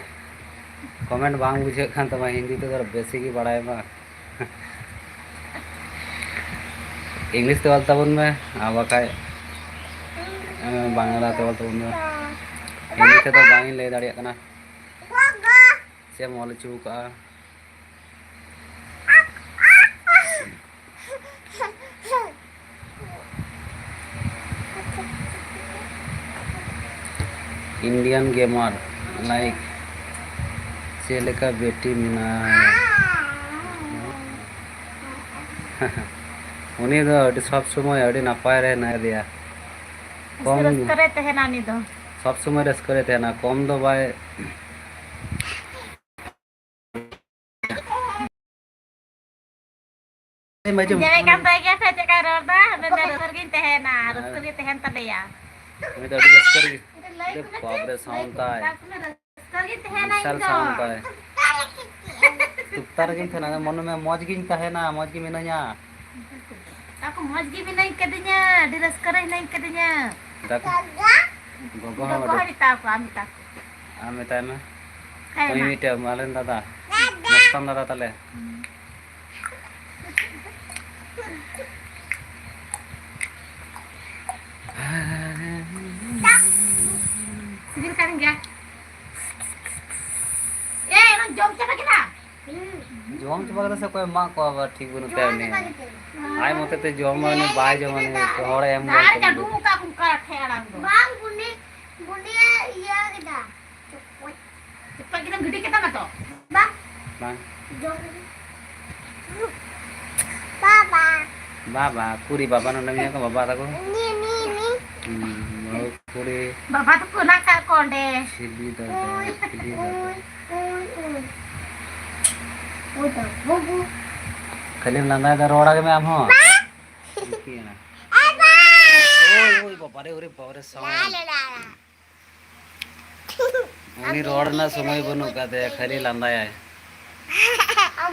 Comment ᱵᱟᱝ ᱵᱩᱡᱷᱟᱹᱜ ᱠᱟᱱ ᱛᱟᱢᱟ, ᱦᱤᱱᱫᱤ ᱛᱮᱫᱚ ᱵᱮᱥᱤ ᱜᱮ ᱵᱟᱲᱟᱭ ᱢᱟ᱾ English ᱛᱮ ᱚᱞ ᱛᱟᱵᱚᱱ ᱢᱮ, ᱟᱨ ᱵᱟᱠᱷᱟᱡ, ᱮᱸ, ᱵᱟᱝᱞᱟ ᱛᱮ ᱚᱞ ᱛᱟᱵᱚᱱ ᱢᱮ᱾ ᱦᱤᱱᱫᱤ ᱛᱮᱫᱚ ᱵᱟᱝ ᱤᱧ ᱞᱟᱹᱭ ᱫᱟᱲᱮᱭᱟᱜ ᱠᱟᱱᱟ᱾ ᱪᱮᱫ ᱮᱢ ᱚᱞ ᱦᱚᱪᱚ ᱠᱟᱜᱼᱟ? Indian gamer like ᱪᱮᱫ ᱞᱮᱠᱟ ᱵᱮᱴᱤ ᱢᱮᱱᱟᱭᱟ? ᱩᱱᱤ ᱫᱚ ᱟᱹᱰᱤ ᱥᱚᱵ ᱥᱚᱢᱚᱭ ᱟᱹᱰᱤ ᱱᱟᱯᱟᱭ ᱨᱮ ᱦᱮᱱᱟᱭ ᱞᱮᱭᱟ᱾ ᱠᱚᱢ ᱨᱟᱹᱥᱠᱟᱹ ᱨᱮ ᱛᱟᱦᱮᱱᱟ ᱩᱱᱤ ᱫᱚ᱾ ᱥᱚᱵ ᱥᱚᱢᱚᱭ ᱨᱟᱹᱥᱠᱟᱹ ᱨᱮ ᱛᱟᱦᱮᱱᱟ, ᱠᱚᱢ ᱫᱚ ᱵᱟᱭ ᱟᱸᱡᱚᱢ ᱟᱸᱡᱚᱢᱮᱫ ᱠᱟᱱ ᱛᱟᱭ ᱜᱮᱭᱟ ᱥᱮ ᱪᱮᱫ ᱞᱮᱠᱟᱭ ᱨᱚᱲ ᱫᱟ? ᱢᱮᱱᱫᱟ, "ᱨᱟᱹᱥᱠᱟᱹ ᱨᱮᱜᱤᱧ ᱛᱟᱦᱮᱱᱟ, ᱨᱟᱹᱥᱠᱟᱹ ᱜᱮ ᱛᱟᱦᱮᱱ ᱛᱟᱞᱮᱭᱟ᱾" ᱩᱱᱤ ᱫᱚ ᱟᱹᱰᱤ ᱨᱟᱹᱥᱠᱟᱹ ᱨᱮᱜᱮ, ᱟᱹᱰᱤ ᱵᱟᱯ ᱨᱮ sound ᱛᱟᱭ᱾ ᱨᱟᱹᱥᱠᱟᱹ ᱨᱮᱜᱤᱧ ᱛᱟᱦᱮᱱᱟ ᱵᱤᱥᱟᱞ ᱤᱧ ᱫᱚ᱾ Sound ᱛᱟᱭ᱾ ᱪᱩᱯᱛᱟ ᱨᱮᱜᱮᱧ ᱛᱟᱦᱮᱱᱟ, ᱢᱚᱱᱮ ᱢᱮ ᱢᱚᱡᱽ ᱜᱤᱧ ᱛᱟᱦᱮᱱᱟ, ᱢᱚᱡᱽ ᱜᱮ ᱢᱤᱱᱟᱹᱧᱟ᱾ ᱛᱟᱠᱚ ᱢᱚᱡᱽ ᱜᱮ ᱢᱤᱱᱟᱹᱧ ᱠᱟᱫᱤᱧᱟ, ᱟᱹᱰᱤ ᱨᱟᱹᱥᱠᱟᱹ ᱨᱮ ᱦᱤᱱᱟᱹᱧ ᱠᱟᱫᱤᱧᱟ᱾ ᱫᱟᱠᱟ᱾ ᱜᱚᱜᱚ ᱦᱚᱸ ᱜᱚᱜᱚ ᱟᱹᱰᱤ ᱦᱚᱸ ᱢᱮᱛᱟ ᱠᱚᱣᱟ, ᱢᱮᱛᱟ ᱠᱚ᱾ ᱟᱢ ᱢᱮᱛᱟᱭ ᱢᱮ᱾ ᱦᱮᱸ, ᱩᱱᱤ ᱢᱟ᱾ ᱢᱤᱫᱴᱮᱡ ᱢᱟᱞᱮᱱ ᱫᱟᱫᱟ, ᱢᱟᱥᱛᱟᱱ ᱫᱟᱫᱟ ᱛᱟᱞᱮ᱾ ᱥᱤᱵᱤᱞ ᱠᱟᱱ ᱜᱮᱭᱟ᱾ ᱮ, ᱚᱱᱟ ᱡᱚᱢ ᱪᱟᱵᱟ ᱠᱮᱫᱟ? ᱡᱚᱢ ᱪᱟᱵᱟ ᱠᱮᱫᱟ ᱥᱮ ᱚᱠᱚᱭ ᱮᱢᱟᱜ ᱠᱚᱣᱟ? ᱟᱵᱟᱨ ᱴᱷᱤᱠ ᱵᱟᱹᱱᱩᱜ ᱛᱟᱭᱟ ᱩᱱᱤ᱾ ᱟᱡ ᱢᱚᱛᱮ ᱛᱮ ᱡᱚᱢᱟ, ᱩᱱᱤ ᱵᱟᱭ ᱡᱚᱢᱟ, ᱩᱱᱤ ᱦᱚᱲᱮ ᱮᱢ ᱫᱟᱜ ᱨᱮ ᱡᱚᱢᱟ᱾ ᱪᱟᱰᱚ ᱟᱠᱟᱫ ᱠᱚ ᱚᱱᱠᱟ ᱴᱷᱮᱲᱟᱝ ᱫᱚ᱾ ᱵᱟᱝ, ᱵᱩᱱᱤ, ᱵᱩᱱᱤᱭᱮ ᱤᱭᱟᱹ ᱠᱮᱫᱟ᱾ ᱪᱚᱯᱚᱡ᱾ ᱪᱚᱯᱚᱡ ᱠᱮᱫᱟᱢ, ᱜᱤᱰᱤ ᱠᱮᱫᱟᱢ ᱟᱫᱚ? ᱵᱟᱝ᱾ ᱵᱟᱝ᱾ ᱡᱚᱢ ᱠᱮᱫᱟᱢ᱾ ᱵᱟᱵᱟ᱾ ᱵᱟᱵᱟ, ᱠᱩᱨᱤ ᱵᱟᱵᱟ ᱱᱚᱰᱮ ᱢᱮᱱᱟᱜ ᱠᱚ ᱵᱟᱵᱟ ᱛᱟᱠᱚ᱾ ᱱᱤ, ᱱᱤ, ᱱᱤ᱾ ᱦᱩᱸ, ᱵᱟᱹᱦᱩ ᱠᱩᱲᱤ᱾ ᱵᱟᱵᱟ ᱛᱟᱠᱚ ᱦᱮᱱᱟᱜ ᱠᱟᱜ ᱠᱚ ᱚᱸᱰᱮ᱾ ᱠᱷᱤᱞᱤ ᱫᱟᱫᱟ, ᱩᱭ, ᱠᱷᱤᱞᱤ ᱩᱭ, ᱫᱟᱫᱟ᱾ ᱩᱭ, ᱩᱭ᱾ ᱩᱭ ᱫᱚ, ᱵᱟᱹᱵᱩ᱾ ᱠᱷᱟᱹᱞᱤᱢ ᱞᱟᱸᱫᱟᱭᱮᱫᱟ, ᱨᱚᱲ ᱟᱜ ᱢᱮ ᱟᱢ ᱦᱚᱸ᱾ ᱵᱟ᱾ ᱦᱩᱭ ᱮᱱᱟ᱾ ᱳᱭ, ᱳᱭ, ᱵᱟᱵᱟᱨᱮ, ᱳᱨᱮ ᱵᱟᱵᱟᱨᱮ, sound᱾ ᱩᱱᱤ ᱨᱚᱲ ᱨᱮᱱᱟᱜ ᱥᱚᱢᱚᱭ ᱵᱟᱹᱱᱩᱜ ᱟᱠᱟᱫ ᱛᱟᱭᱟ, ᱠᱷᱟᱹᱞᱤ ᱞᱟᱸᱫᱟᱭᱟᱭ᱾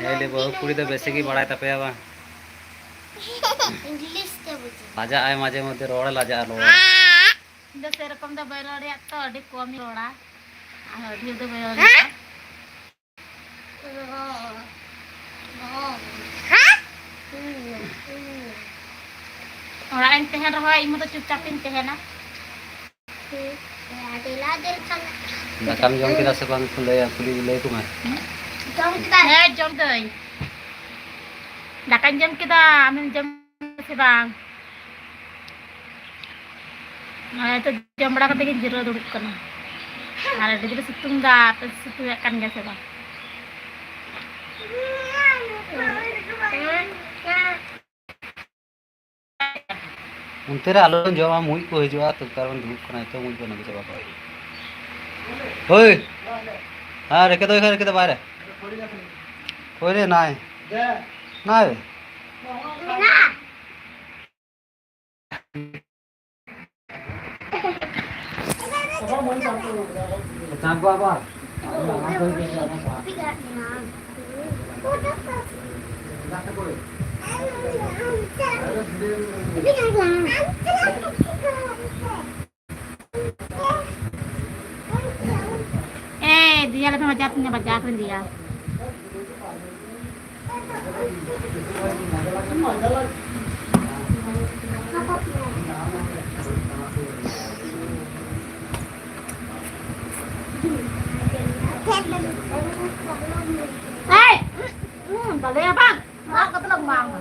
ᱦᱮᱸ, ᱞᱟᱹᱭ ᱵᱟᱹᱦᱩ ᱠᱩᱲᱤ ᱫᱚ ᱵᱮᱥᱤ ᱜᱮ ᱵᱟᱲᱟᱭ ᱛᱟᱯᱮᱭᱟ ᱵᱟᱝ? ᱤᱝᱞᱤᱥ ᱛᱮ ᱵᱩᱡᱷᱟᱹᱣ᱾ ᱞᱟᱡᱟᱜ ᱟᱭ ᱢᱟᱡᱷᱮ ᱢᱚᱫᱽᱫᱷᱮ, ᱨᱚᱲ ᱞᱟᱡᱟᱜᱼᱟ, ᱨᱚᱲ᱾ ᱤᱧ ᱫᱚ ᱥᱮᱨᱚᱠᱚᱢ ᱫᱚ ᱵᱟᱹᱧ ᱨᱚᱲ ᱨᱮᱭᱟᱜ ᱛᱚ, ᱟᱹᱰᱤ ᱠᱚᱢᱤᱧ ᱨᱚᱲᱟ᱾ ᱟᱨ ᱰᱷᱮᱨ ᱫᱚ ᱵᱟᱹᱧ ᱨᱚᱲ ᱨᱮᱭᱟᱜ᱾ ᱚᱲᱟᱜ ᱨᱮᱧ ᱛᱟᱦᱮᱱ ᱨᱮᱦᱚᱸ ᱤᱧ ᱢᱚᱛᱚ ᱪᱩᱯᱪᱟᱯ ᱤᱧ ᱛᱟᱦᱮᱱᱟ᱾ ᱫᱟᱠᱟᱢ ᱡᱚᱢ ᱠᱮᱫᱟ ᱥᱮ ᱵᱟᱝ? ᱞᱟᱹᱭ, ᱠᱩᱞᱤ, ᱞᱟᱹᱭ ᱟᱠᱚ ᱢᱮ᱾ ᱡᱚᱢ ᱠᱮᱫᱟ? ᱦᱮᱸ, ᱡᱚᱢ ᱫᱟᱹᱧ᱾ ᱫᱟᱠᱟᱧ ᱡᱚᱢ ᱠᱮᱫᱟ, ᱟᱢᱮᱢ ᱡᱚᱢ ᱥᱮ ᱵᱟᱝ? ᱱᱚᱜᱼᱚᱭ ᱛᱚ ᱡᱚᱢ ᱵᱟᱲᱟ ᱠᱟᱛᱮ ᱜᱤᱧ ᱡᱤᱨᱟᱹᱣ ᱫᱩᱲᱩᱵ ᱠᱟᱱᱟ᱾ ᱟᱨ ᱟᱹᱰᱤ ᱡᱳᱨᱮ ᱥᱤᱛᱩᱝ ᱫᱟ, ᱟᱯᱮ ᱥᱤᱛᱩᱝ ᱮᱫ ᱠᱟᱱ ᱜᱮᱭᱟ ᱥᱮ ᱵᱟᱝ? ᱚᱱᱛᱮ ᱨᱮ ᱟᱞᱚ ᱡᱚᱢᱟ, ᱢᱩᱡ ᱠᱚ ᱦᱤᱡᱩᱜᱼᱟ, ᱛᱚ ᱠᱟᱨᱚᱱ ᱫᱩᱲᱩᱵ ᱠᱟᱱᱟ, ᱱᱤᱛᱚᱜ ᱢᱩᱡ ᱠᱚ ᱱᱟᱹᱠᱤ ᱪᱟᱵᱟ ᱠᱚᱣᱟ᱾ ᱦᱳᱭ, ᱦᱮᱸ, ᱨᱮᱠᱷᱮ ᱫᱚ, ᱨᱮᱠᱷᱮ ᱫᱚ ᱵᱟᱭᱨᱮ᱾ ᱦᱳᱭ ᱨᱮ, ᱱᱟᱭ᱾ ᱱᱟᱭ᱾ ᱮ ᱫᱤᱭᱟ, ᱞᱮᱠᱷᱟᱱ ᱵᱟᱡᱟᱣ ᱛᱤᱧᱟ, ᱵᱟᱡᱟᱣ ᱠᱟᱱ ᱫᱤᱭᱟ᱾ ᱮᱭ! ᱦᱩᱸ, ᱵᱟᱞᱮᱭᱟ ᱵᱟᱝ? ᱚᱲᱟᱜ ᱠᱚᱫᱚ ᱞᱮ ᱮᱢᱟᱢᱟ᱾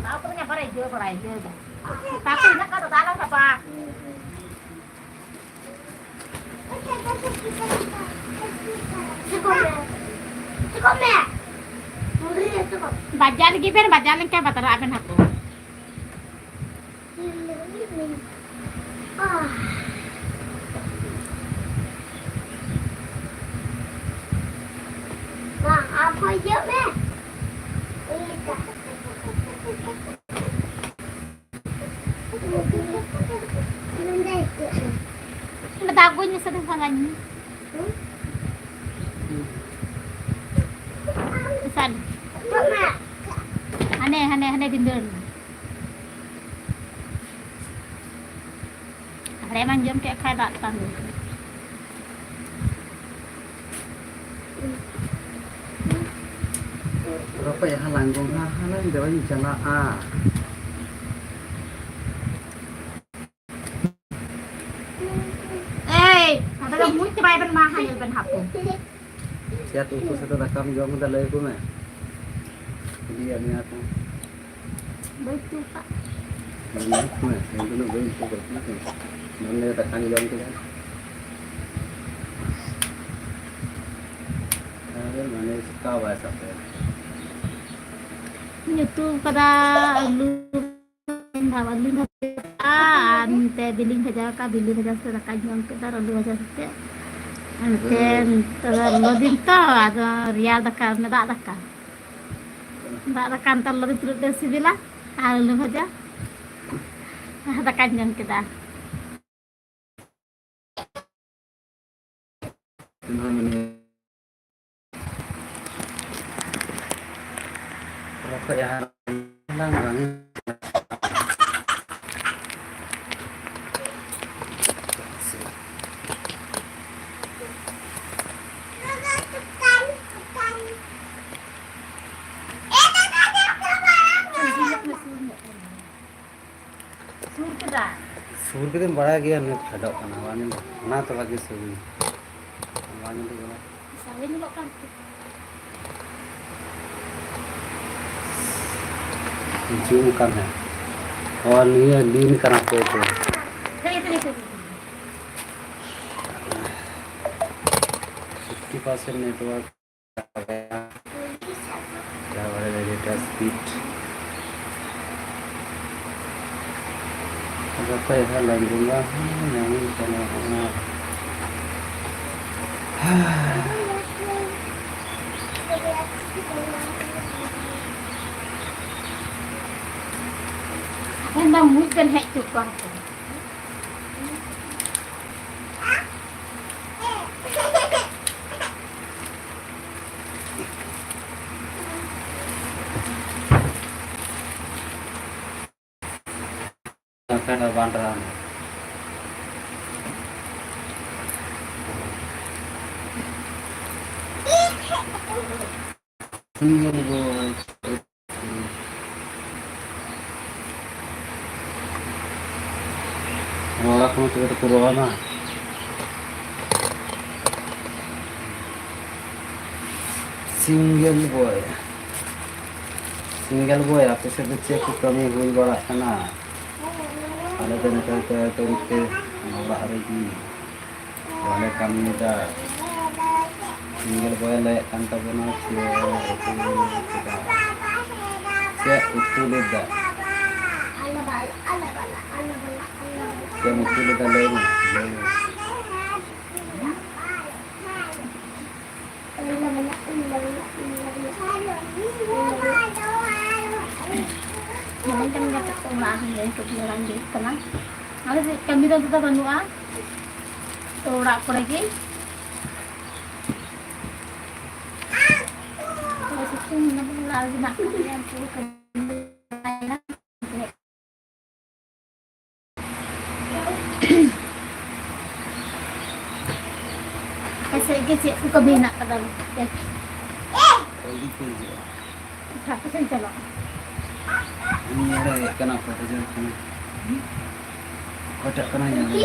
ᱛᱟᱨᱯᱚᱨᱮ ᱧᱟᱯᱟᱢ ᱨᱮ ᱤᱭᱟᱹ ᱵᱟᱲᱟᱭ, ᱤᱭᱟᱹ ᱫᱚ᱾ ᱛᱟᱨᱯᱚᱨᱮ ᱤᱱᱟᱹᱜ ᱠᱷᱟᱱ ᱫᱚ ᱫᱟᱞᱟᱝ ᱥᱟᱯᱟ᱾ ᱵᱟᱡᱟᱣ ᱞᱟᱹᱜᱤᱫ ᱵᱮᱱ, ᱵᱟᱡᱟᱣ ᱞᱮᱱᱠᱷᱟᱱ ᱵᱟᱛᱨᱟᱜ ᱟᱵᱮᱱ ᱦᱟᱯᱮ᱾ ᱢᱟ, ᱟᱢ ᱦᱚᱸ ᱦᱤᱡᱩᱜ ᱢᱮ᱾ ᱤᱧ ᱞᱮᱠᱟ᱾ ᱥᱟᱞᱟᱧ ᱢᱮ᱾ ᱥᱟᱞ᱾ ᱦᱟᱱᱮ, ᱦᱟᱱᱮ, ᱦᱟᱱᱮ ᱵᱷᱤᱸᱫᱟᱹᱲ ᱢᱮ᱾ ᱦᱟᱲᱮᱢᱟᱧ ᱡᱚᱢ ᱠᱮᱫ ᱠᱷᱟᱡ ᱫᱟᱜ ᱛᱮᱛᱟᱝ ᱜᱮ᱾ ᱨᱚᱠᱚᱡ ᱦᱟᱞᱟᱝ ᱜᱚᱸᱜᱷᱟ ᱦᱟᱞᱟᱝ ᱫᱚᱧ ᱪᱟᱞᱟᱜᱼᱟ᱾ ᱮᱭ, ᱟᱫᱚ ᱢᱩᱸᱡ ᱪᱟᱵᱟᱭ ᱵᱮᱱ ᱢᱟ, ᱦᱟᱸᱜ ᱧᱮᱞ ᱵᱮᱱ ᱦᱟᱯᱮ᱾ ᱪᱮᱫ ᱩᱛᱩ ᱥᱟᱛᱮ ᱫᱟᱠᱟᱢ ᱡᱚᱢ ᱮᱫᱟ ᱞᱟᱹᱭ ᱟᱠᱚ ᱢᱮ᱾ ᱤᱫᱤᱭᱟ ᱢᱮᱭᱟ ᱠᱚ᱾ ᱵᱟᱹᱧ ᱩᱛᱩ ᱟᱠᱟᱫ᱾ ᱢᱮᱱ ᱢᱮ, ᱤᱧ ᱫᱚ ᱵᱟᱹᱧ ᱩᱛᱩ ᱟᱠᱟᱫᱟ᱾ ᱢᱟᱱᱮ ᱫᱟᱠᱟᱧ ᱡᱚᱢ ᱠᱮᱫᱟ᱾ ᱟᱨ ᱢᱟᱱᱮ ᱪᱮᱠᱟ ᱵᱟᱭ ᱥᱟᱵ ᱫᱟᱲᱮᱭᱟᱜᱼᱟ᱾ ᱤᱧ ᱩᱛᱩ ᱟᱠᱟᱫᱟ ᱟᱹᱞᱩ᱾ ᱟᱹᱞᱩᱧ ᱵᱷᱟᱡᱟ ᱠᱟᱜᱼᱟ ᱟᱨ ᱱᱚᱛᱮ ᱵᱤᱞᱤᱧ ᱵᱷᱟᱡᱟ ᱠᱟᱜᱼᱟ᱾ ᱵᱤᱞᱤ ᱵᱷᱟᱡᱟ ᱥᱟᱛᱮ ᱫᱟᱠᱟᱧ ᱡᱚᱢ ᱠᱮᱫᱟ ᱟᱨ ᱟᱹᱞᱩ ᱵᱷᱟᱡᱟ ᱥᱟᱛᱮ᱾ ᱟᱨ ᱱᱚᱛᱮ ᱦᱮᱸ᱾ ᱱᱤᱛᱚᱜ ᱫᱚ ᱞᱚᱞᱚ ᱫᱤᱱ ᱛᱚ, ᱟᱫᱚ ᱨᱮᱭᱟᱲ ᱫᱟᱠᱟ, ᱫᱟᱜ ᱫᱟᱠᱟ᱾ ᱫᱟᱜ ᱫᱟᱠᱟ ᱱᱮᱛᱟᱨ ᱞᱚᱞᱚ ᱫᱤᱱ ᱛᱤᱱᱟᱹᱜ ᱛᱮ ᱥᱤᱵᱤᱞᱟ᱾ ᱟᱨ ᱟᱹᱞᱩ ᱵᱷᱟᱡᱟ, ᱟᱨ ᱫᱟᱠᱟᱧ ᱡᱚᱢ ᱠᱮᱫᱟ᱾ ᱨᱚᱠᱚᱡ ᱦᱟᱞᱟᱝ ᱵᱟᱝ᱾ ᱥᱩᱨ ᱠᱮᱫᱟ᱾ ᱥᱩᱨ ᱠᱮᱫᱟᱢ, ᱵᱟᱲᱟᱭ ᱜᱮᱭᱟ ᱱᱤᱛ ᱯᱷᱮᱰᱚᱜ ᱠᱟᱱᱟ, ᱵᱟᱝ ᱧᱮᱞᱚᱜ ᱠᱟᱱᱟ? ᱚᱱᱟ ᱛᱚ ᱵᱷᱟᱜᱮ ᱥᱩᱨ ᱮᱱᱟ᱾ ᱵᱟᱝ ᱧᱮᱞᱚᱜ ᱠᱟᱱᱟ᱾ ᱥᱟᱺᱜᱤᱧ ᱧᱮᱞᱚᱜ ᱠᱟᱱ᱾ ᱦᱤᱡᱩᱜ ᱠᱟᱱ ᱦᱮᱸ᱾ ᱚ, ᱱᱤᱭᱟᱹ ᱞᱤᱱ ᱠᱟᱱᱟ ᱯᱮ ᱛᱚ᱾ ᱦᱮᱸ, ᱦᱮᱸ, ᱦᱮᱸ, ᱦᱮᱸ᱾ Fifty percent network. ᱡᱟᱦᱟᱸ ᱵᱟᱲᱟᱭ ᱞᱟᱹᱜᱤᱫ speed᱾ ᱨᱚᱠᱚᱡ ᱦᱟᱞᱟᱝ ᱵᱚᱸᱜᱟ ᱦᱚᱸ ᱧᱟᱢ ᱠᱟᱱᱟ᱾ ᱟᱵᱮᱱ ᱫᱚ ᱢᱩᱡ ᱵᱮᱱ ᱦᱮᱡ ᱦᱚᱪᱚ ᱠᱚᱣᱟ᱾ ᱠᱟᱱᱟ ᱵᱟᱱᱰᱨᱟᱢ᱾ ᱨᱚᱲ ᱟᱠᱚ ᱢᱟ ᱛᱚᱵᱮ ᱛᱚᱠᱚ ᱨᱚᱲᱟ ᱢᱟ᱾ Single boy, single boy, ᱟᱯᱮ ᱥᱮᱫ ᱫᱚ ᱪᱮᱫ ᱠᱚ ᱠᱟᱹᱢᱤ ᱦᱩᱭ ᱵᱟᱲᱟᱜ ᱠᱟᱱᱟ? ᱟᱞᱮ ᱫᱚ ᱱᱚᱛᱮ ᱫᱚ ᱛᱟᱹᱨᱤᱠᱷ ᱛᱮ ᱚᱲᱟᱜ ᱨᱮᱜᱮ ᱵᱟᱞᱮ ᱠᱟᱹᱢᱤᱭᱮᱫᱟ᱾ ᱥᱤᱸᱜᱮᱞ ᱵᱚᱭᱮ ᱞᱟᱹᱭᱮᱫ ᱠᱟᱱ ᱛᱟᱵᱚᱱᱟ ᱡᱮ ᱩᱛᱩ ᱞᱮᱫᱟ᱾ ᱪᱮᱫ ᱩᱛᱩ ᱞᱮᱫᱟ? ᱪᱮᱫ ᱮᱢ ᱩᱛᱩ ᱞᱮᱫᱟ? ᱞᱟᱹᱭ ᱢᱮ, ᱞᱟᱹᱭ ᱢᱮ᱾ ᱢᱮᱱᱟᱧ ᱠᱟᱱ ᱜᱮᱭᱟ ᱛᱚ, ᱚᱲᱟᱜ ᱨᱮ ᱞᱟᱹᱭ ᱦᱚᱴᱚ ᱠᱟᱫᱟ, ᱵᱟᱝ ᱦᱩᱭᱩᱜ ᱠᱟᱱᱟ᱾ ᱟᱞᱮ ᱥᱮᱫ ᱠᱟᱹᱢᱤ ᱫᱚ ᱚᱱᱠᱟ ᱵᱟᱹᱱᱩᱜᱼᱟ, ᱛᱚ ᱚᱲᱟᱜ ᱠᱚᱨᱮ ᱜᱮ᱾ ᱛᱚ ᱥᱤᱛᱩᱝ ᱢᱟᱱᱮ ᱚᱲᱟᱜ ᱨᱮᱜᱮ ᱢᱮᱱᱟᱜ ᱠᱟᱜ ᱞᱮᱭᱟ, ᱯᱩᱨᱟᱹ ᱠᱟᱹᱢᱤ ᱵᱟᱲᱟᱭᱮᱫᱟ᱾ ᱟᱯᱮ ᱥᱮᱫ ᱜᱮ ᱪᱮᱫ ᱠᱚ ᱠᱟᱹᱢᱤ ᱦᱮᱱᱟᱜ ᱠᱟᱫᱟ? ᱟᱹᱰᱤ ᱠᱚ ᱦᱤᱡᱩᱜᱼᱟ᱾ ᱟᱪᱪᱷᱟ, ᱟᱯᱮ ᱥᱮᱫ ᱪᱟᱞᱟᱜ? ᱩᱱᱤ ᱱᱚᱰᱮ ᱦᱮᱡ ᱠᱟᱱᱟ, ᱚᱠᱚᱭ ᱠᱚ ᱪᱟᱞᱟᱜ ᱠᱟᱱᱟ? ᱚᱠᱚᱭᱴᱟᱜ ᱠᱟᱱᱟᱭ ᱧᱮᱞ ᱢᱮ᱾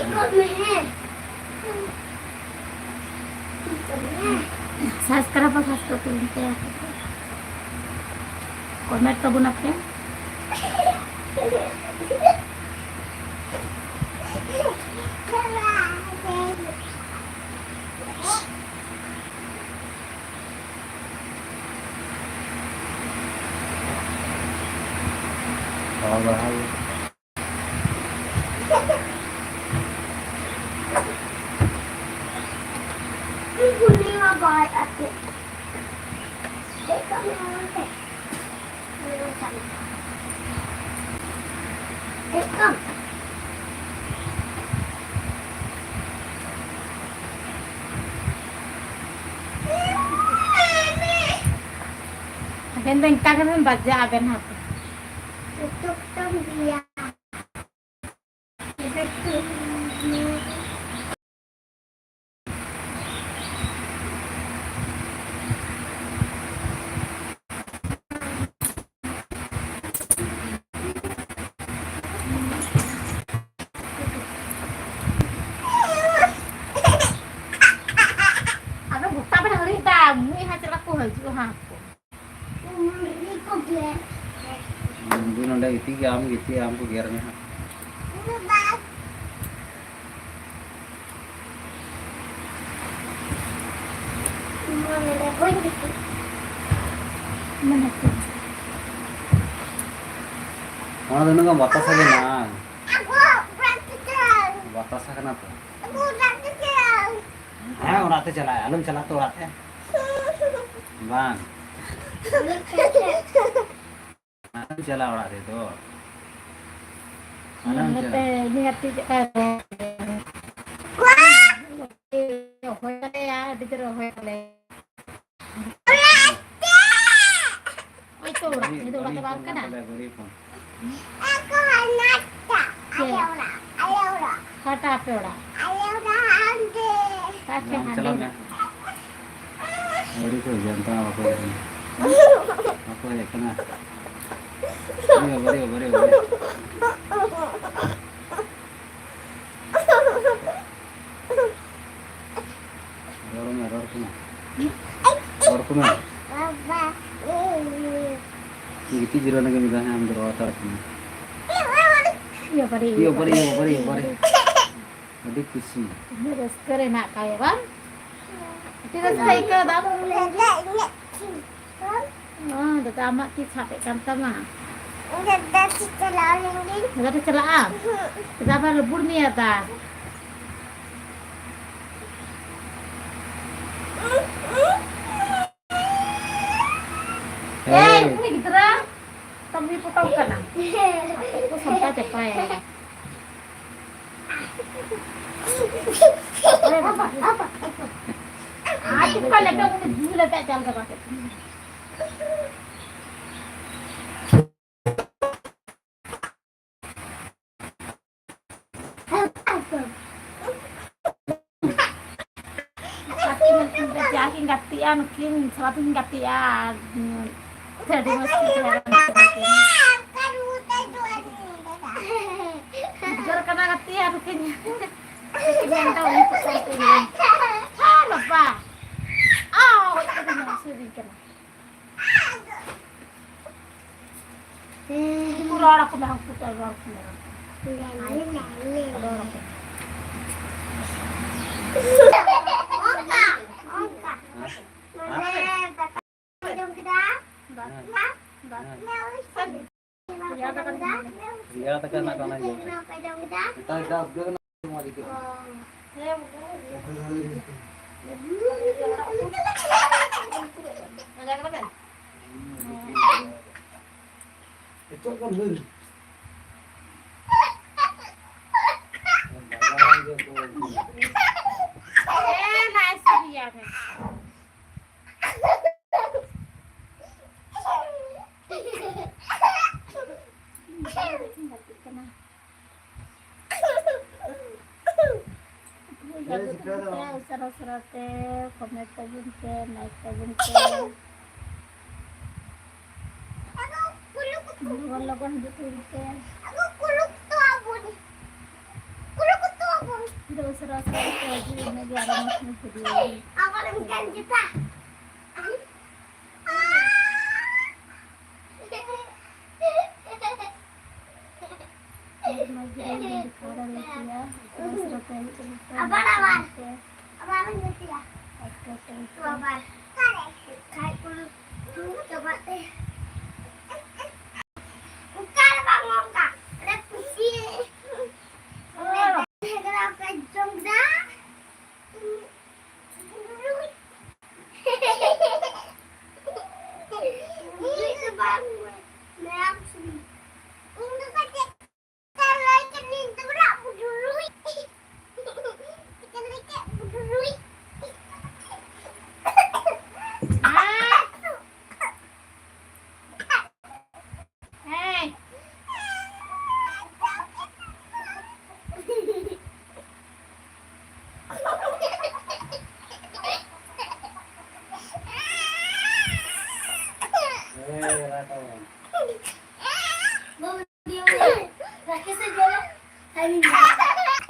Subscribe ᱯᱮ, subscribe ᱯᱮ᱾ Comment ᱛᱟᱵᱚᱱ ᱟᱯᱮ᱾ ᱦᱳᱭ, ᱦᱳᱭ᱾ ᱟᱵᱮᱱ ᱫᱚ ᱤᱱᱠᱟ ᱜᱮᱵᱮᱱ ᱵᱟᱡᱟᱜ ᱟᱵᱮᱱ ᱦᱟᱸᱜ᱾ ᱴᱩᱠ ᱴᱩᱠ ᱜᱮᱭᱟ᱾ ᱢᱩᱡ ᱦᱟᱸ ᱪᱟᱞᱟᱜ ᱠᱚ ᱦᱤᱡᱩᱜᱼᱟ ᱦᱟᱸᱜ ᱠᱚ᱾ ᱩᱱᱠᱩ ᱱᱚᱰᱮ ᱜᱤᱛᱤᱡ ᱜᱮ, ᱟᱢ ᱜᱤᱛᱤᱡ, ᱟᱢ ᱠᱚ ᱜᱮᱨ ᱢᱮ ᱦᱟᱸᱜ᱾ ᱚᱱᱟ ᱫᱚ ᱩᱱᱟᱹᱜ ᱜᱟᱱ ᱵᱟᱛᱟᱥᱟ ᱜᱮ ᱢᱮᱱᱟᱜᱼᱟ᱾ ᱵᱟᱛᱟᱥᱟ ᱠᱟᱱᱟ ᱛᱚ᱾ ᱦᱮᱸ, ᱚᱲᱟᱜ ᱛᱮ ᱪᱟᱞᱟᱜ, ᱟᱞᱚᱢ ᱪᱟᱞᱟᱜ ᱛᱚ ᱚᱲᱟᱜ ᱛᱮ᱾ ᱵᱟᱝ᱾ ᱟᱞᱚᱢ ᱪᱟᱞᱟᱜ ᱚᱲᱟᱜ ᱨᱮᱫᱚ᱾ ᱟᱞᱚᱢ ᱪᱟᱞᱟᱜ᱾ ᱱᱚᱛᱮ ᱩᱱᱤ ᱜᱟᱛᱮ ᱪᱮᱫ ᱞᱮᱠᱟᱭ ᱨᱚᱦᱚᱭ ᱠᱟᱫᱟᱭᱟ, ᱟᱹᱰᱤ ᱡᱳᱨᱮ ᱨᱚᱦᱚᱭ ᱠᱟᱫᱟᱭᱟ᱾ ᱳᱭ ᱛᱚ ᱚᱲᱟᱜ, ᱱᱤᱭᱟᱹ ᱫᱚ ᱚᱲᱟᱜ ᱫᱚ ᱵᱟᱝ ᱠᱟᱱᱟ᱾ ᱪᱮᱫ? ᱚᱠᱟᱴᱟᱜ ᱟᱯᱮ ᱚᱲᱟᱜ? ᱟᱯᱮ ᱦᱟᱸᱰᱮ᱾ ᱪᱟᱞᱟᱜ ᱢᱮ᱾ ᱟᱹᱣᱨᱤ ᱠᱚ ᱦᱤᱡᱩᱜᱼᱟ, ᱱᱤᱛᱚᱜ ᱦᱚᱸ ᱵᱟᱠᱚ ᱦᱮᱡ ᱟᱠᱟᱱᱟ᱾ ᱵᱟᱠᱚ ᱦᱮᱡ ᱟᱠᱟᱱᱟ᱾ ᱵᱟᱹᱨᱤ, ᱵᱟᱹᱨᱤ, ᱵᱟᱹᱨᱤ, ᱵᱟᱹᱨᱤ᱾ ᱨᱚᱲ ᱢᱮ, ᱨᱚᱲ ᱠᱚ ᱢᱮ᱾ ᱨᱚᱲ ᱠᱚ ᱢᱮ᱾ ᱜᱤᱛᱤᱡ ᱡᱤᱨᱟᱹᱣ ᱞᱮᱱ ᱜᱮ ᱢᱤᱫ ᱫᱷᱟᱣ, ᱦᱮᱸ, ᱟᱢ ᱫᱚ ᱨᱚᱲ ᱦᱟᱛᱟᱲ ᱠᱚ ᱢᱮ᱾ ᱤᱭᱟᱹ ᱵᱟᱨᱮ, ᱤᱭᱟᱹ ᱵᱟᱨᱮ, ᱤᱭᱟᱹ ᱵᱟᱨᱮ, ᱤᱭᱟᱹ ᱵᱟᱨᱮ᱾ ᱟᱹᱰᱤ ᱠᱩᱥᱤ᱾ ᱟᱹᱰᱤ ᱨᱟᱹᱥᱠᱟᱹ ᱨᱮ ᱦᱮᱱᱟᱜ ᱠᱟᱜ ᱢᱮᱭᱟ ᱵᱟᱝ? ᱟᱹᱰᱤ ᱨᱟᱹᱥᱠᱟᱹ ᱟᱹᱭᱠᱟᱹᱣ ᱫᱟ᱾ ᱚ, ᱫᱟᱫᱟ ᱟᱢᱟᱜ ᱛᱤ ᱥᱟᱵ ᱮᱫ ᱠᱟᱱ ᱛᱟᱢᱟ᱾ ᱫᱟᱫᱟ ᱛᱤ ᱪᱟᱞᱟᱣ ᱞᱮᱱ ᱜᱤᱧ᱾ ᱫᱟᱫᱟ ᱴᱷᱮᱱ ᱪᱟᱞᱟᱜ ᱟᱢ? ᱦᱩᱸ᱾ ᱫᱟᱫᱟ ᱟᱵᱟᱨ ᱞᱩᱵᱩᱲ ᱢᱮᱭᱟ ᱫᱟ᱾ ᱮᱭ, ᱩᱱᱤ ᱜᱤᱫᱽᱨᱟᱹ ᱛᱟᱢ ᱦᱩᱭ ᱯᱚᱴᱟᱣ ᱠᱟᱱᱟ᱾ ᱩᱱᱠᱩ ᱥᱟᱱᱛᱟᱲ ᱪᱟᱯᱟᱭᱟ᱾ ᱟᱨ ᱪᱮᱫ ᱠᱚ ᱞᱮᱠᱟ ᱩᱱᱤ ᱡᱤᱞ ᱟᱛᱮ ᱪᱟᱞ ᱪᱟᱵᱟ ᱠᱮᱫ ᱛᱤᱧᱟ᱾ ᱟᱹᱠᱤᱱ ᱡᱟ ᱠᱤᱱ ᱜᱟᱛᱮᱜᱼᱟ, ᱱᱩᱠᱤᱱ ᱥᱟᱨᱟ ᱫᱤᱱ ᱜᱟᱛᱮᱜᱼᱟ, ᱟᱨ, ᱩᱸ, ᱟᱹᱰᱤ ᱢᱚᱡᱽ ᱠᱤᱱ ᱛᱟᱦᱮᱸ ᱠᱟᱱᱟ ᱱᱩᱠᱤᱱ᱾ ᱩᱫᱽᱜᱟᱹᱨ ᱠᱟᱱᱟ ᱜᱟᱛᱮ, ᱟᱨ ᱱᱩᱠᱤᱱ, ᱱᱩᱠᱤᱱ ᱢᱮᱱᱫᱟ ᱩᱱᱤ ᱠᱚ ᱥᱟᱶ ᱛᱮ ᱦᱮᱸ, ᱵᱟᱵᱟ᱾ ᱟᱣ, ᱨᱚᱲ ᱟᱠᱚ ᱢᱮ, ᱩᱱᱠᱩ ᱠᱚ ᱨᱚᱲ ᱟᱠᱚ ᱢᱮ᱾ ᱨᱚᱲ ᱟᱠᱚ ᱢᱮ᱾ ᱚᱱᱠᱟ, ᱚᱱᱠᱟ᱾ ᱢᱟᱱᱮ, ᱫᱟᱠᱟ ᱡᱚᱢ ᱠᱮᱫᱟ᱾ ᱵᱟᱯᱞᱟ, ᱵᱟᱯᱞᱟ᱾ ᱨᱮᱭᱟᱲ ᱫᱟᱠᱟ ᱢᱮᱱᱟᱜᱼᱟ, ᱚᱱᱟ ᱜᱮ᱾ ᱱᱮᱛᱟᱨ ᱡᱟ ᱩᱫᱽᱜᱟᱹᱨ ᱠᱟᱱᱟ, ᱢᱚᱡᱽ ᱟᱹᱭᱠᱟᱹᱜ ᱠᱟᱱᱟ᱾ ᱱᱤᱛᱚᱜ ᱫᱚ ᱞᱟᱹᱭ ᱢᱮ᱾ ᱦᱮᱸ, ᱞᱟᱡ ᱥᱟᱹᱨᱤᱭᱟ ᱢᱮ᱾ ᱜᱟᱛᱮᱜ ᱠᱟᱱᱟ᱾ ᱩᱥᱟᱹᱨᱟ ᱩᱥᱟᱹᱨᱟ ᱛᱮ comment ᱛᱟᱵᱚᱱ ᱯᱮ, like ᱛᱟᱵᱚᱱ ᱯᱮ᱾ ᱞᱚᱜᱚᱱ ᱞᱚᱜᱚᱱ ᱦᱤᱡᱩᱜ ᱛᱟᱵᱚᱱ ᱯᱮ᱾ ᱟᱫᱚ ᱩᱥᱟᱹᱨᱟ ᱩᱥᱟᱹᱨᱟ ᱛᱮ ᱦᱤᱡᱩᱜ, ᱤᱱᱟᱹᱜᱮ ᱟᱨᱚ ᱢᱚᱡᱽ ᱢᱚᱡᱽ video᱾ ᱢᱚᱡᱽ ᱢᱚᱡᱽ video ᱞᱮ ᱫᱮᱠᱷᱟᱣ ᱫᱟᱲᱮᱭᱟᱯᱮᱭᱟ᱾ ᱩᱥᱟᱹᱨᱟ ᱩᱥᱟᱹᱨᱟ ᱛᱮ ᱦᱤᱡᱩᱜ ᱛᱟᱵᱚᱱ ᱯᱮ, ᱟᱵᱟᱨ, ᱟᱵᱟᱨ᱾ Like ᱛᱟᱵᱚᱱ ᱯᱮ᱾ ᱟᱵᱟᱨ᱾ ᱠᱷᱟᱡ ᱠᱚ ᱪᱟᱵᱟᱜ ᱛᱮ᱾ ᱚᱠᱟ ᱨᱮ ᱵᱟᱝ ᱚᱱᱠᱟ? ᱚᱱᱟ ᱠᱩᱥᱤ᱾ ᱚᱱᱟ ᱡᱚᱢ ᱫᱟ᱾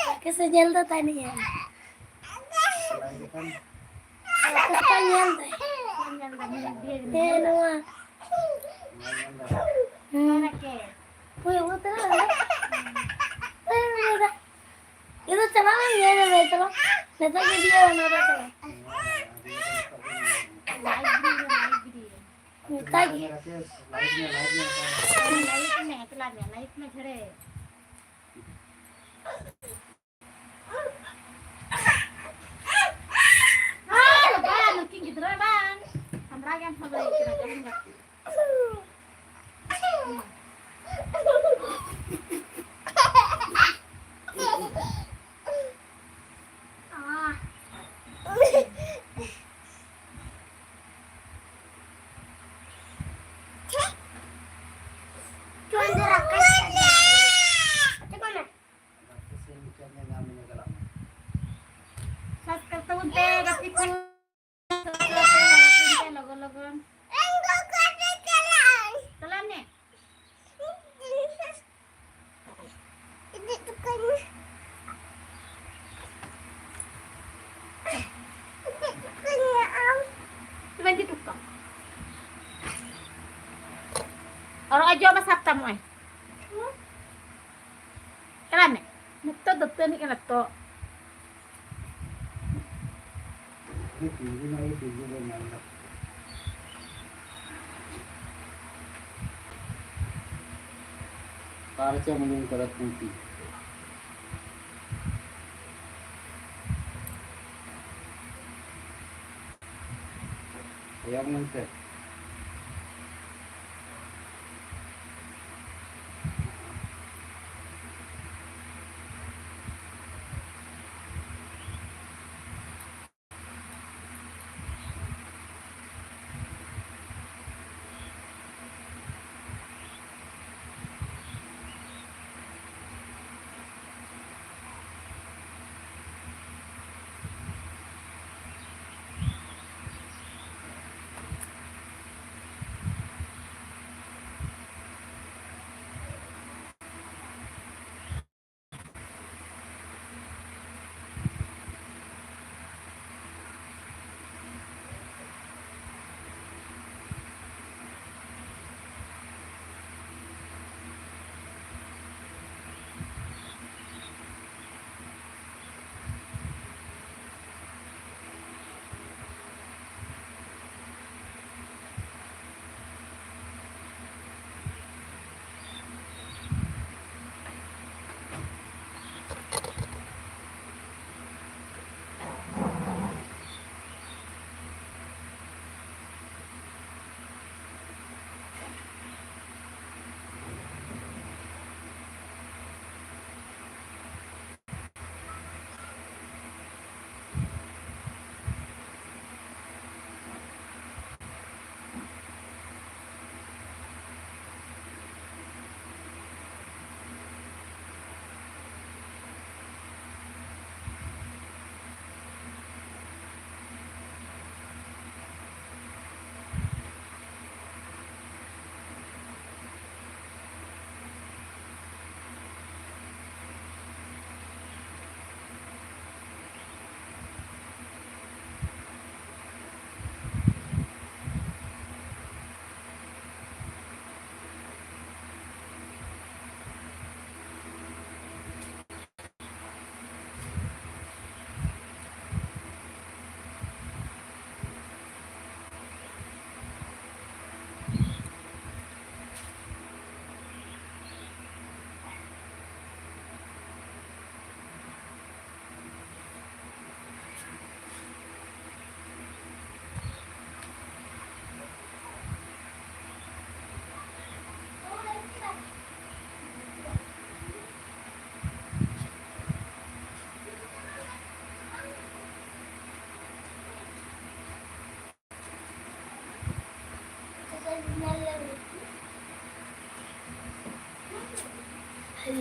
ᱨᱟᱠᱮᱥ ᱮ ᱧᱮᱞ ᱫᱟ, ᱛᱟᱭ ᱧᱮᱞ᱾ ᱨᱟᱠᱮᱥ ᱛᱟᱭ ᱧᱮᱞ ᱫᱟᱭ᱾ ᱦᱮᱸ, ᱱᱚᱣᱟ᱾ ᱦᱮᱸ᱾ ᱦᱳᱭ, ᱚᱱᱟ ᱛᱮ ᱱᱟᱜ ᱦᱳᱭ, ᱚᱱᱟ ᱫᱚ᱾ ᱤᱧ ᱫᱚ ᱪᱟᱞᱟᱣ ᱞᱮᱱ ᱜᱮ, ᱪᱟᱞᱟᱣ᱾ ᱱᱤᱛᱚᱜ ᱜᱮ ᱤᱫᱤᱭᱟ, ᱚᱱᱟ ᱫᱚ ᱪᱟᱞᱟᱣ᱾ ᱢᱮᱛᱟᱭ ᱜᱮ᱾ ᱞᱟᱭᱤᱴ ᱢᱮ, ᱞᱟᱭᱤᱴ ᱢᱮ, ᱪᱟᱞᱟᱜ ᱢᱮ, ᱞᱟᱭᱤᱴ ᱢᱮ, ᱡᱷᱮᱲᱮ᱾ ᱟᱭ ᱵᱟᱵᱟ, ᱱᱩᱠᱤᱱ ᱜᱤᱫᱽᱨᱟᱹ ᱵᱟᱝ᱾ ᱥᱟᱢᱵᱽᱲᱟᱣ ᱜᱮᱢ ᱥᱟᱢᱵᱽᱲᱟᱭᱮᱫ ᱠᱤᱱᱟ, ᱡᱟᱦᱟᱱ ᱜᱟᱛᱮ᱾ ᱥᱟᱵᱥᱠᱨᱟᱭᱤᱵ ᱛᱟᱵᱚᱱ ᱯᱮ ᱜᱟᱛᱮ ᱠᱚ᱾ ᱥᱟᱵᱥᱠᱨᱟᱭᱤᱵ ᱯᱮ ᱞᱚᱜᱚᱱ ᱞᱚᱜᱚᱱ᱾ ᱪᱟᱞᱟᱜ ᱢᱮ᱾ ᱟᱨᱚ ᱟᱡᱚᱢ ᱢᱮ ᱥᱟᱵ ᱛᱟᱢ ᱱᱚᱜᱼᱚᱭ᱾ ᱪᱟᱞᱟᱜ ᱢᱮ᱾ ᱱᱤᱛᱚᱜ ᱫᱟᱹᱛᱟᱹᱱᱤ ᱠᱟᱱᱟ ᱛᱚ᱾ ᱚᱠᱟᱨᱮ ᱪᱚᱢ ᱩᱰᱩᱝ ᱠᱟᱫᱟ ᱠᱷᱩᱱᱴᱤ? ᱠᱚᱭᱚᱜ ᱢᱮᱥᱮ᱾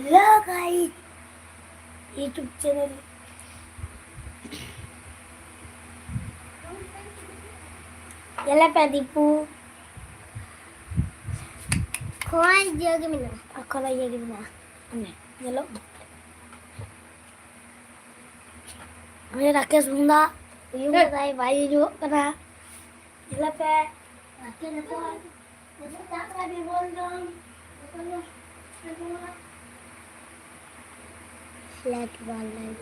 Hello guys, YouTube channel. ᱧᱮᱞᱮ ᱯᱮ ᱫᱤᱯᱩ᱾ ᱠᱷᱚᱱ ᱤᱭᱟᱹ ᱜᱮ ᱢᱮᱱᱟᱜᱼᱟ᱾ ᱠᱷᱚᱱ ᱤᱭᱟᱹ ᱜᱮ ᱢᱮᱱᱟᱜᱼᱟ᱾ ᱚᱱᱮ, ᱧᱮᱞᱚᱜ ᱢᱟ᱾ ᱩᱱᱤ ᱨᱟᱠᱮᱥ ᱢᱩᱱᱰᱟ ᱩᱭᱩᱝ ᱠᱟᱫᱟᱭ, ᱵᱟᱭ ᱦᱤᱡᱩᱜ ᱠᱟᱱᱟ᱾ ᱧᱮᱞᱮ ᱯᱮ, ᱨᱟᱠᱮᱥ ᱱᱤᱛᱚᱜ, ᱱᱤᱛᱚᱜ ᱪᱟᱞᱟᱜ ᱠᱟᱱᱟ ᱵᱤᱢᱚᱞ ᱫᱚ᱾ Flat wall light.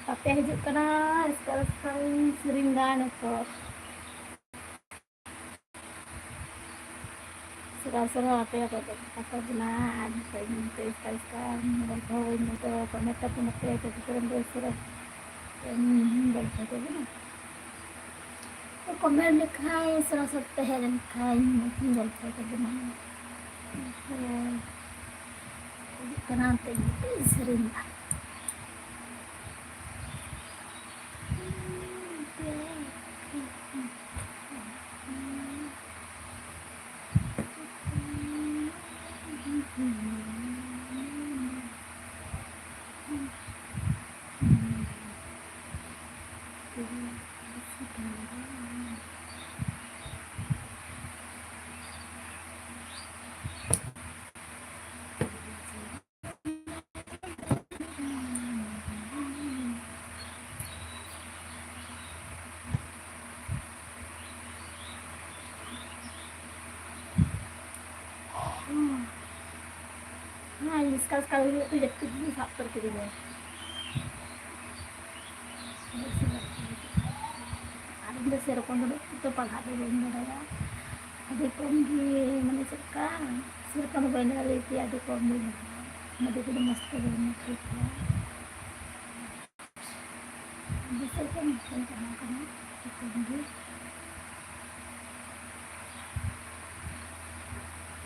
ᱵᱟᱯᱮ ᱦᱤᱡᱩᱜ ᱠᱟᱱᱟ, ᱮᱥᱠᱟᱨ ᱮᱥᱠᱟᱨ ᱥᱮᱨᱮᱧ ᱫᱟ ᱱᱤᱛᱚᱜ᱾ ᱥᱚᱨᱟ ᱥᱚᱨᱟ ᱟᱯᱮ ᱟᱯᱮ ᱠᱟᱛᱷᱟ ᱵᱚᱱᱟ ᱟᱨ ᱱᱤᱛᱚᱜ ᱤᱧ ᱱᱤᱛᱚᱜ ᱤᱥᱠᱟ ᱤᱥᱠᱟ ᱜᱚᱞᱯᱚ ᱦᱩᱭ ᱱᱤᱛᱚᱜ ᱠᱚᱢᱮᱱᱴ ᱛᱟᱵᱚᱱ ᱟᱯᱮ ᱟᱯᱮ ᱠᱚ ᱠᱚᱨᱮ ᱫᱚ ᱥᱚᱨᱟ ᱜᱚᱞᱯᱚ ᱛᱟᱵᱚᱱᱟ᱾ ᱠᱚᱢᱮᱱᱴ ᱞᱮᱠᱷᱟᱱ ᱥᱚᱨᱟ ᱥᱚᱨ ᱛᱟᱦᱮᱸ ᱞᱮᱱᱠᱷᱟᱱ ᱜᱚᱞᱯᱚ ᱛᱟᱵᱚᱱᱟ᱾ ᱦᱳᱭ᱾ ᱦᱤᱡᱩᱜ ᱠᱟᱱᱟ ᱮᱱᱛᱮ ᱥᱮᱨᱮᱧ ᱫᱟ᱾ ᱮᱥᱠᱟᱨ ᱮᱥᱠᱟᱨ ᱦᱩᱭᱩᱜ ᱛᱮ ᱡᱟᱹᱯᱤᱫ ᱜᱮ ᱥᱟᱵ ᱩᱛᱟᱹᱨ ᱠᱤᱫᱤᱧᱟ᱾ ᱟᱨ ᱤᱧ ᱫᱚ ᱥᱮᱨᱚᱠᱚᱢ ᱫᱚ ᱩᱱᱟᱹᱜ ᱫᱚ ᱯᱟᱲᱦᱟᱜ ᱫᱚ ᱵᱟᱹᱧ ᱵᱟᱲᱟᱭᱟ᱾ ᱟᱹᱰᱤ ᱠᱚᱢ ᱜᱮ, ᱢᱟᱱᱮ ᱪᱮᱫ ᱞᱮᱠᱟ, ᱥᱮᱨᱚᱠᱚᱢ ᱫᱚ ᱵᱟᱹᱧ ᱫᱟᱲᱮᱭᱟᱜ ᱜᱮᱭᱟ, ᱟᱹᱰᱤ ᱠᱚᱢ ᱜᱮ ᱢᱟᱫᱷᱩᱨᱤ ᱫᱚ ᱢᱚᱡᱽ ᱛᱮ ᱵᱟᱹᱧ ᱴᱷᱤᱠ ᱜᱮᱭᱟ᱾ ᱵᱤᱥᱚᱭ ᱠᱚ ᱢᱤᱫᱴᱮᱱ ᱛᱟᱦᱮᱸ ᱠᱟᱱᱟ, ᱴᱷᱤᱠᱟᱹᱱ ᱜᱮ᱾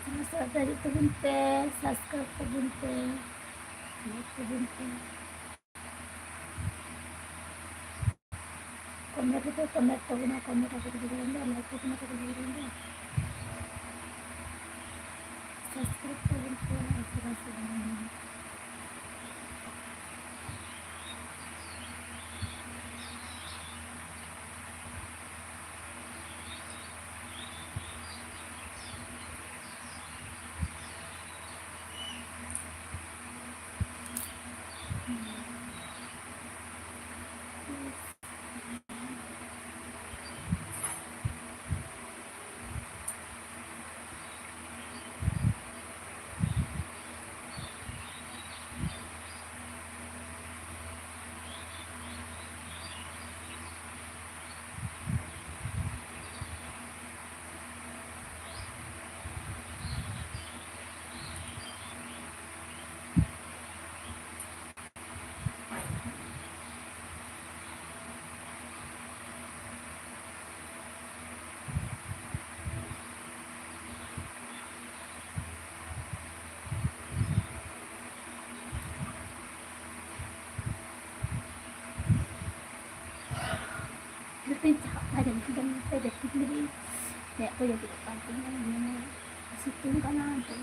ᱪᱮᱱᱮᱞ ᱥᱟᱵ ᱫᱟᱲᱮᱭᱟᱜ ᱛᱟᱵᱚᱱ ᱯᱮ, ᱥᱟᱵᱥᱠᱨᱟᱭᱤᱵ ᱛᱟᱵᱚᱱ ᱯᱮ, ᱞᱟᱭᱤᱠ ᱛᱟᱵᱚᱱ ᱯᱮ᱾ ᱠᱚᱢᱮᱱᱴ ᱨᱮᱯᱮ ᱠᱚᱢᱮᱱᱴ ᱛᱟᱵᱚᱱᱟ, ᱠᱚᱢᱮᱱᱴ ᱟᱯᱮ ᱛᱮᱜᱮ ᱵᱚᱱ ᱫᱚ, ᱞᱟᱭᱤᱠ ᱛᱟᱵᱚᱱᱟ ᱟᱯᱮ ᱛᱮᱜᱮ ᱵᱚᱱ ᱫᱚ᱾ ᱥᱟᱵᱥᱠᱨᱟᱭᱤᱵ ᱛᱟᱵᱚᱱ ᱯᱮ, ᱟᱨ ᱥᱟᱵᱥᱠᱨᱟᱭᱤᱵ ᱛᱟᱵᱚᱱ ᱯᱮ᱾ ᱡᱚᱛᱚᱧ ᱪᱟᱞᱟᱜ ᱠᱟᱱᱟ ᱡᱟᱹᱯᱤᱫ ᱞᱟᱹᱜᱤᱫ, ᱢᱮᱫ ᱠᱚ ᱡᱟᱹᱯᱤᱫᱚᱜ ᱠᱟᱱ ᱛᱤᱧᱟ, ᱥᱤᱛᱩᱝ ᱠᱟᱱᱟ ᱱᱤᱛᱚᱜ᱾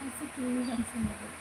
ᱟᱨ ᱥᱤᱛᱩᱝ ᱵᱟᱝ ᱥᱚᱢᱚᱭ᱾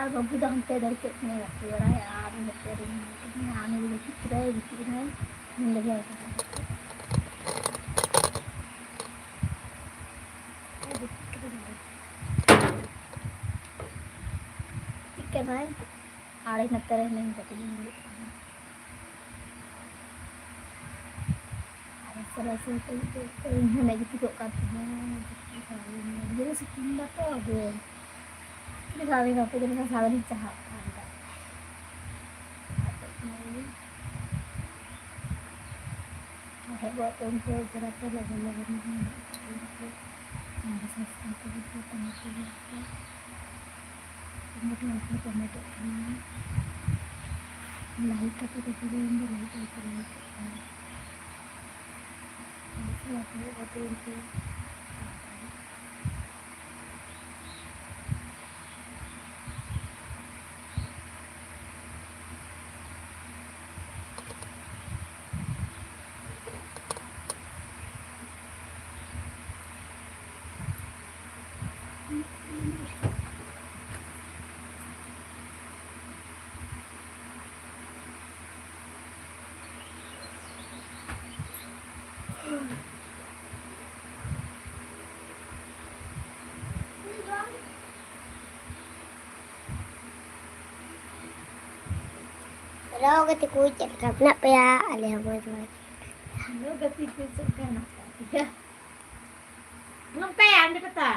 ᱟᱨ ᱵᱟᱹᱵᱩ ᱫᱚ ᱦᱟᱱᱛᱮ ᱫᱟᱨᱮ ᱪᱮᱫ ᱴᱷᱮᱱᱮ ᱜᱟᱛᱮ ᱵᱟᱲᱟᱭᱟ, ᱟᱨ ᱱᱚᱛᱮ ᱨᱮ ᱢᱮᱱᱟᱭ ᱠᱟᱫᱤᱧᱟ, ᱩᱱᱤ ᱫᱚ ᱜᱤᱛᱤᱡ ᱠᱮᱫᱟᱭ, ᱜᱤᱛᱤᱡ ᱮᱱᱟᱭ, ᱤᱧ ᱞᱟᱹᱜᱤᱫ ᱟᱭ ᱠᱟᱱᱟ᱾ ᱜᱤᱛᱤᱡ ᱠᱟᱱᱟᱭ, ᱟᱨ ᱤᱧ ᱱᱚᱛᱮ ᱨᱮ ᱦᱤᱱᱟᱹᱧ, ᱠᱟᱹᱴᱤᱡ ᱤᱧ ᱫᱩᱲᱩᱵ ᱠᱟᱱᱟ᱾ ᱟᱨ ᱥᱟᱨᱟ ᱥᱤᱧ ᱠᱚ ᱤᱧ ᱦᱚᱸ ᱞᱮ ᱜᱤᱛᱤᱡᱚᱜ ᱠᱟᱱ ᱛᱤᱧᱟᱹ᱾ ᱡᱮ ᱥᱤᱛᱩᱝ ᱫᱟ ᱛᱚ, ᱡᱮ ᱪᱮᱫ ᱞᱮᱠᱟ ᱦᱩᱭᱱᱟ, ᱟᱯᱮ ᱡᱟᱹᱱᱤᱡ ᱠᱷᱟᱱ ᱥᱟᱨᱟᱫᱤᱱ ᱪᱟᱦᱟᱜ ᱠᱟᱱ ᱛᱟᱯᱮ᱾ ᱟᱨ ᱦᱮᱡ ᱜᱚᱫ ᱩᱱᱠᱩ ᱡᱚᱨᱟ ᱛᱮ ᱞᱚᱜᱚᱱ ᱞᱚᱜᱚᱱ ᱜᱮ ᱟᱨ ᱥᱟᱥᱛᱟ ᱠᱚ ᱴᱚᱢᱮᱴᱳ ᱠᱚ ᱴᱚᱢᱮᱴᱳ ᱠᱚ ᱴᱚᱢᱮᱴᱳ ᱠᱟᱱᱟ᱾ ᱞᱟᱹᱭᱤᱠ ᱠᱟᱛᱮ ᱠᱚ ᱯᱩᱨᱟᱹ ᱤᱧ ᱫᱚ ᱞᱟᱹᱭᱤᱠ ᱠᱟᱛᱮ ᱞᱟᱹᱭᱤᱠ ᱠᱟᱛᱮ ᱞᱟᱹᱭᱤᱠ ᱠᱟᱛᱮ ᱤᱧ ᱫᱚ ᱦᱮᱞᱳ ᱜᱟᱛᱮ ᱠᱚ, ᱪᱮᱫ ᱞᱮᱠᱟ ᱢᱮᱱᱟᱜ ᱯᱮᱭᱟ? ᱟᱞᱮ ᱦᱚᱸ ᱢᱚᱡᱽ ᱵᱟᱲᱟ ᱜᱮ᱾ ᱦᱮᱞᱳ ᱜᱟᱛᱮ ᱠᱚ, ᱪᱮᱫ ᱞᱮᱠᱟ ᱢᱮᱱᱟᱜ ᱯᱮᱭᱟ? ᱱᱚᱱᱛᱮ ᱟᱢ ᱫᱚ ᱯᱟᱛᱟ᱾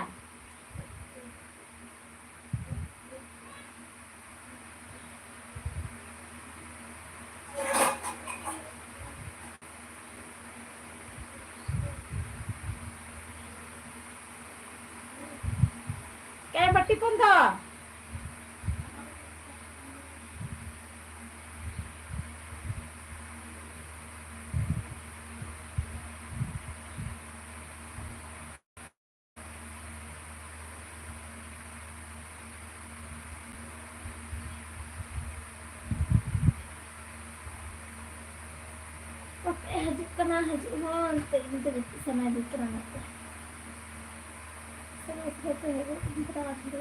ᱠᱮ ᱵᱟᱹᱴᱤ ᱯᱚᱱ ᱫᱚ? ᱵᱟᱯᱮ ᱦᱤᱡᱩᱜ ᱠᱟᱱᱟ, ᱦᱤᱡᱩᱜ ᱦᱚᱸ ᱮᱱᱛᱮ ᱤᱧ ᱫᱚ ᱜᱩᱯᱤ ᱥᱟᱱᱟᱭᱤᱫᱤᱧ ᱠᱟᱱᱟ ᱚᱱᱟᱛᱮ᱾ ᱥᱚᱸᱜᱮ ᱥᱚᱸᱜᱮ ᱛᱮ ᱦᱮᱡ ᱜᱚᱫ ᱤᱧ ᱠᱟᱱᱟ ᱵᱟᱝ ᱫᱚ᱾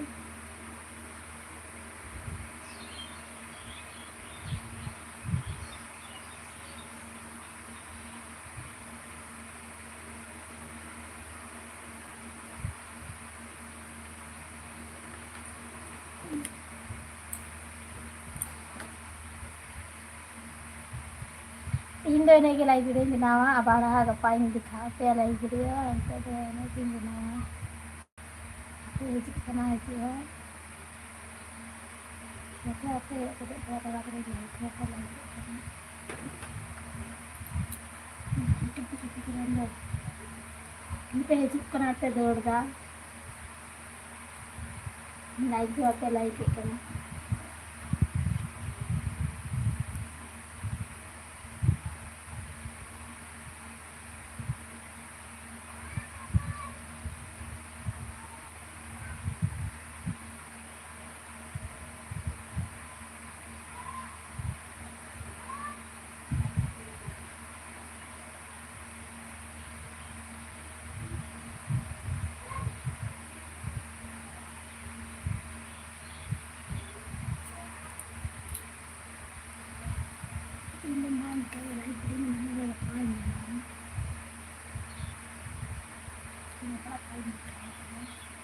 ᱤᱧ ᱫᱚ ᱤᱱᱟᱹᱜ ᱜᱮ live video ᱤᱧ ᱵᱮᱱᱟᱣᱟ, ᱟᱵᱟᱨ ᱦᱟᱸᱜ ᱜᱟᱯᱟᱧ ᱫᱮᱠᱷᱟᱣ ᱟᱯᱮᱭᱟ live video᱾ ᱱᱤᱛᱚᱜ ᱫᱚ ᱤᱱᱟᱹᱜ ᱜᱤᱧ ᱵᱮᱱᱟᱣᱟ᱾ ᱦᱟᱯᱮ ᱦᱤᱡᱩᱜ ᱠᱟᱱᱟ, ᱦᱤᱡᱩᱜᱼᱟ᱾ ᱦᱟᱯᱮ, ᱦᱟᱯᱮ, ᱠᱟᱹᱴᱤᱡ ᱛᱷᱚᱲᱟ, ᱛᱷᱚᱲᱟ ᱠᱟᱛᱮ ᱧᱮᱞ ᱯᱮ, ᱚᱠᱟ live ᱠᱟᱱᱟ᱾ ᱱᱤᱛᱚᱜ ᱦᱤᱡᱩᱜ ᱠᱟᱱᱟ, ᱦᱟᱯᱮ ᱫᱟᱹᱲ ᱫᱟ᱾ Like ᱫᱚ ᱵᱟᱯᱮ like ᱮᱫ ᱠᱟᱱᱟ᱾ ᱤᱧ ᱫᱚ ᱢᱟ ᱱᱤᱛᱚᱜ ᱫᱚ ᱵᱟᱹᱧ ᱧᱟᱢᱟ᱾ ᱤᱧ ᱫᱚ ᱯᱟᱲᱦᱟᱜ ᱠᱟᱱ ᱜᱮᱭᱟ᱾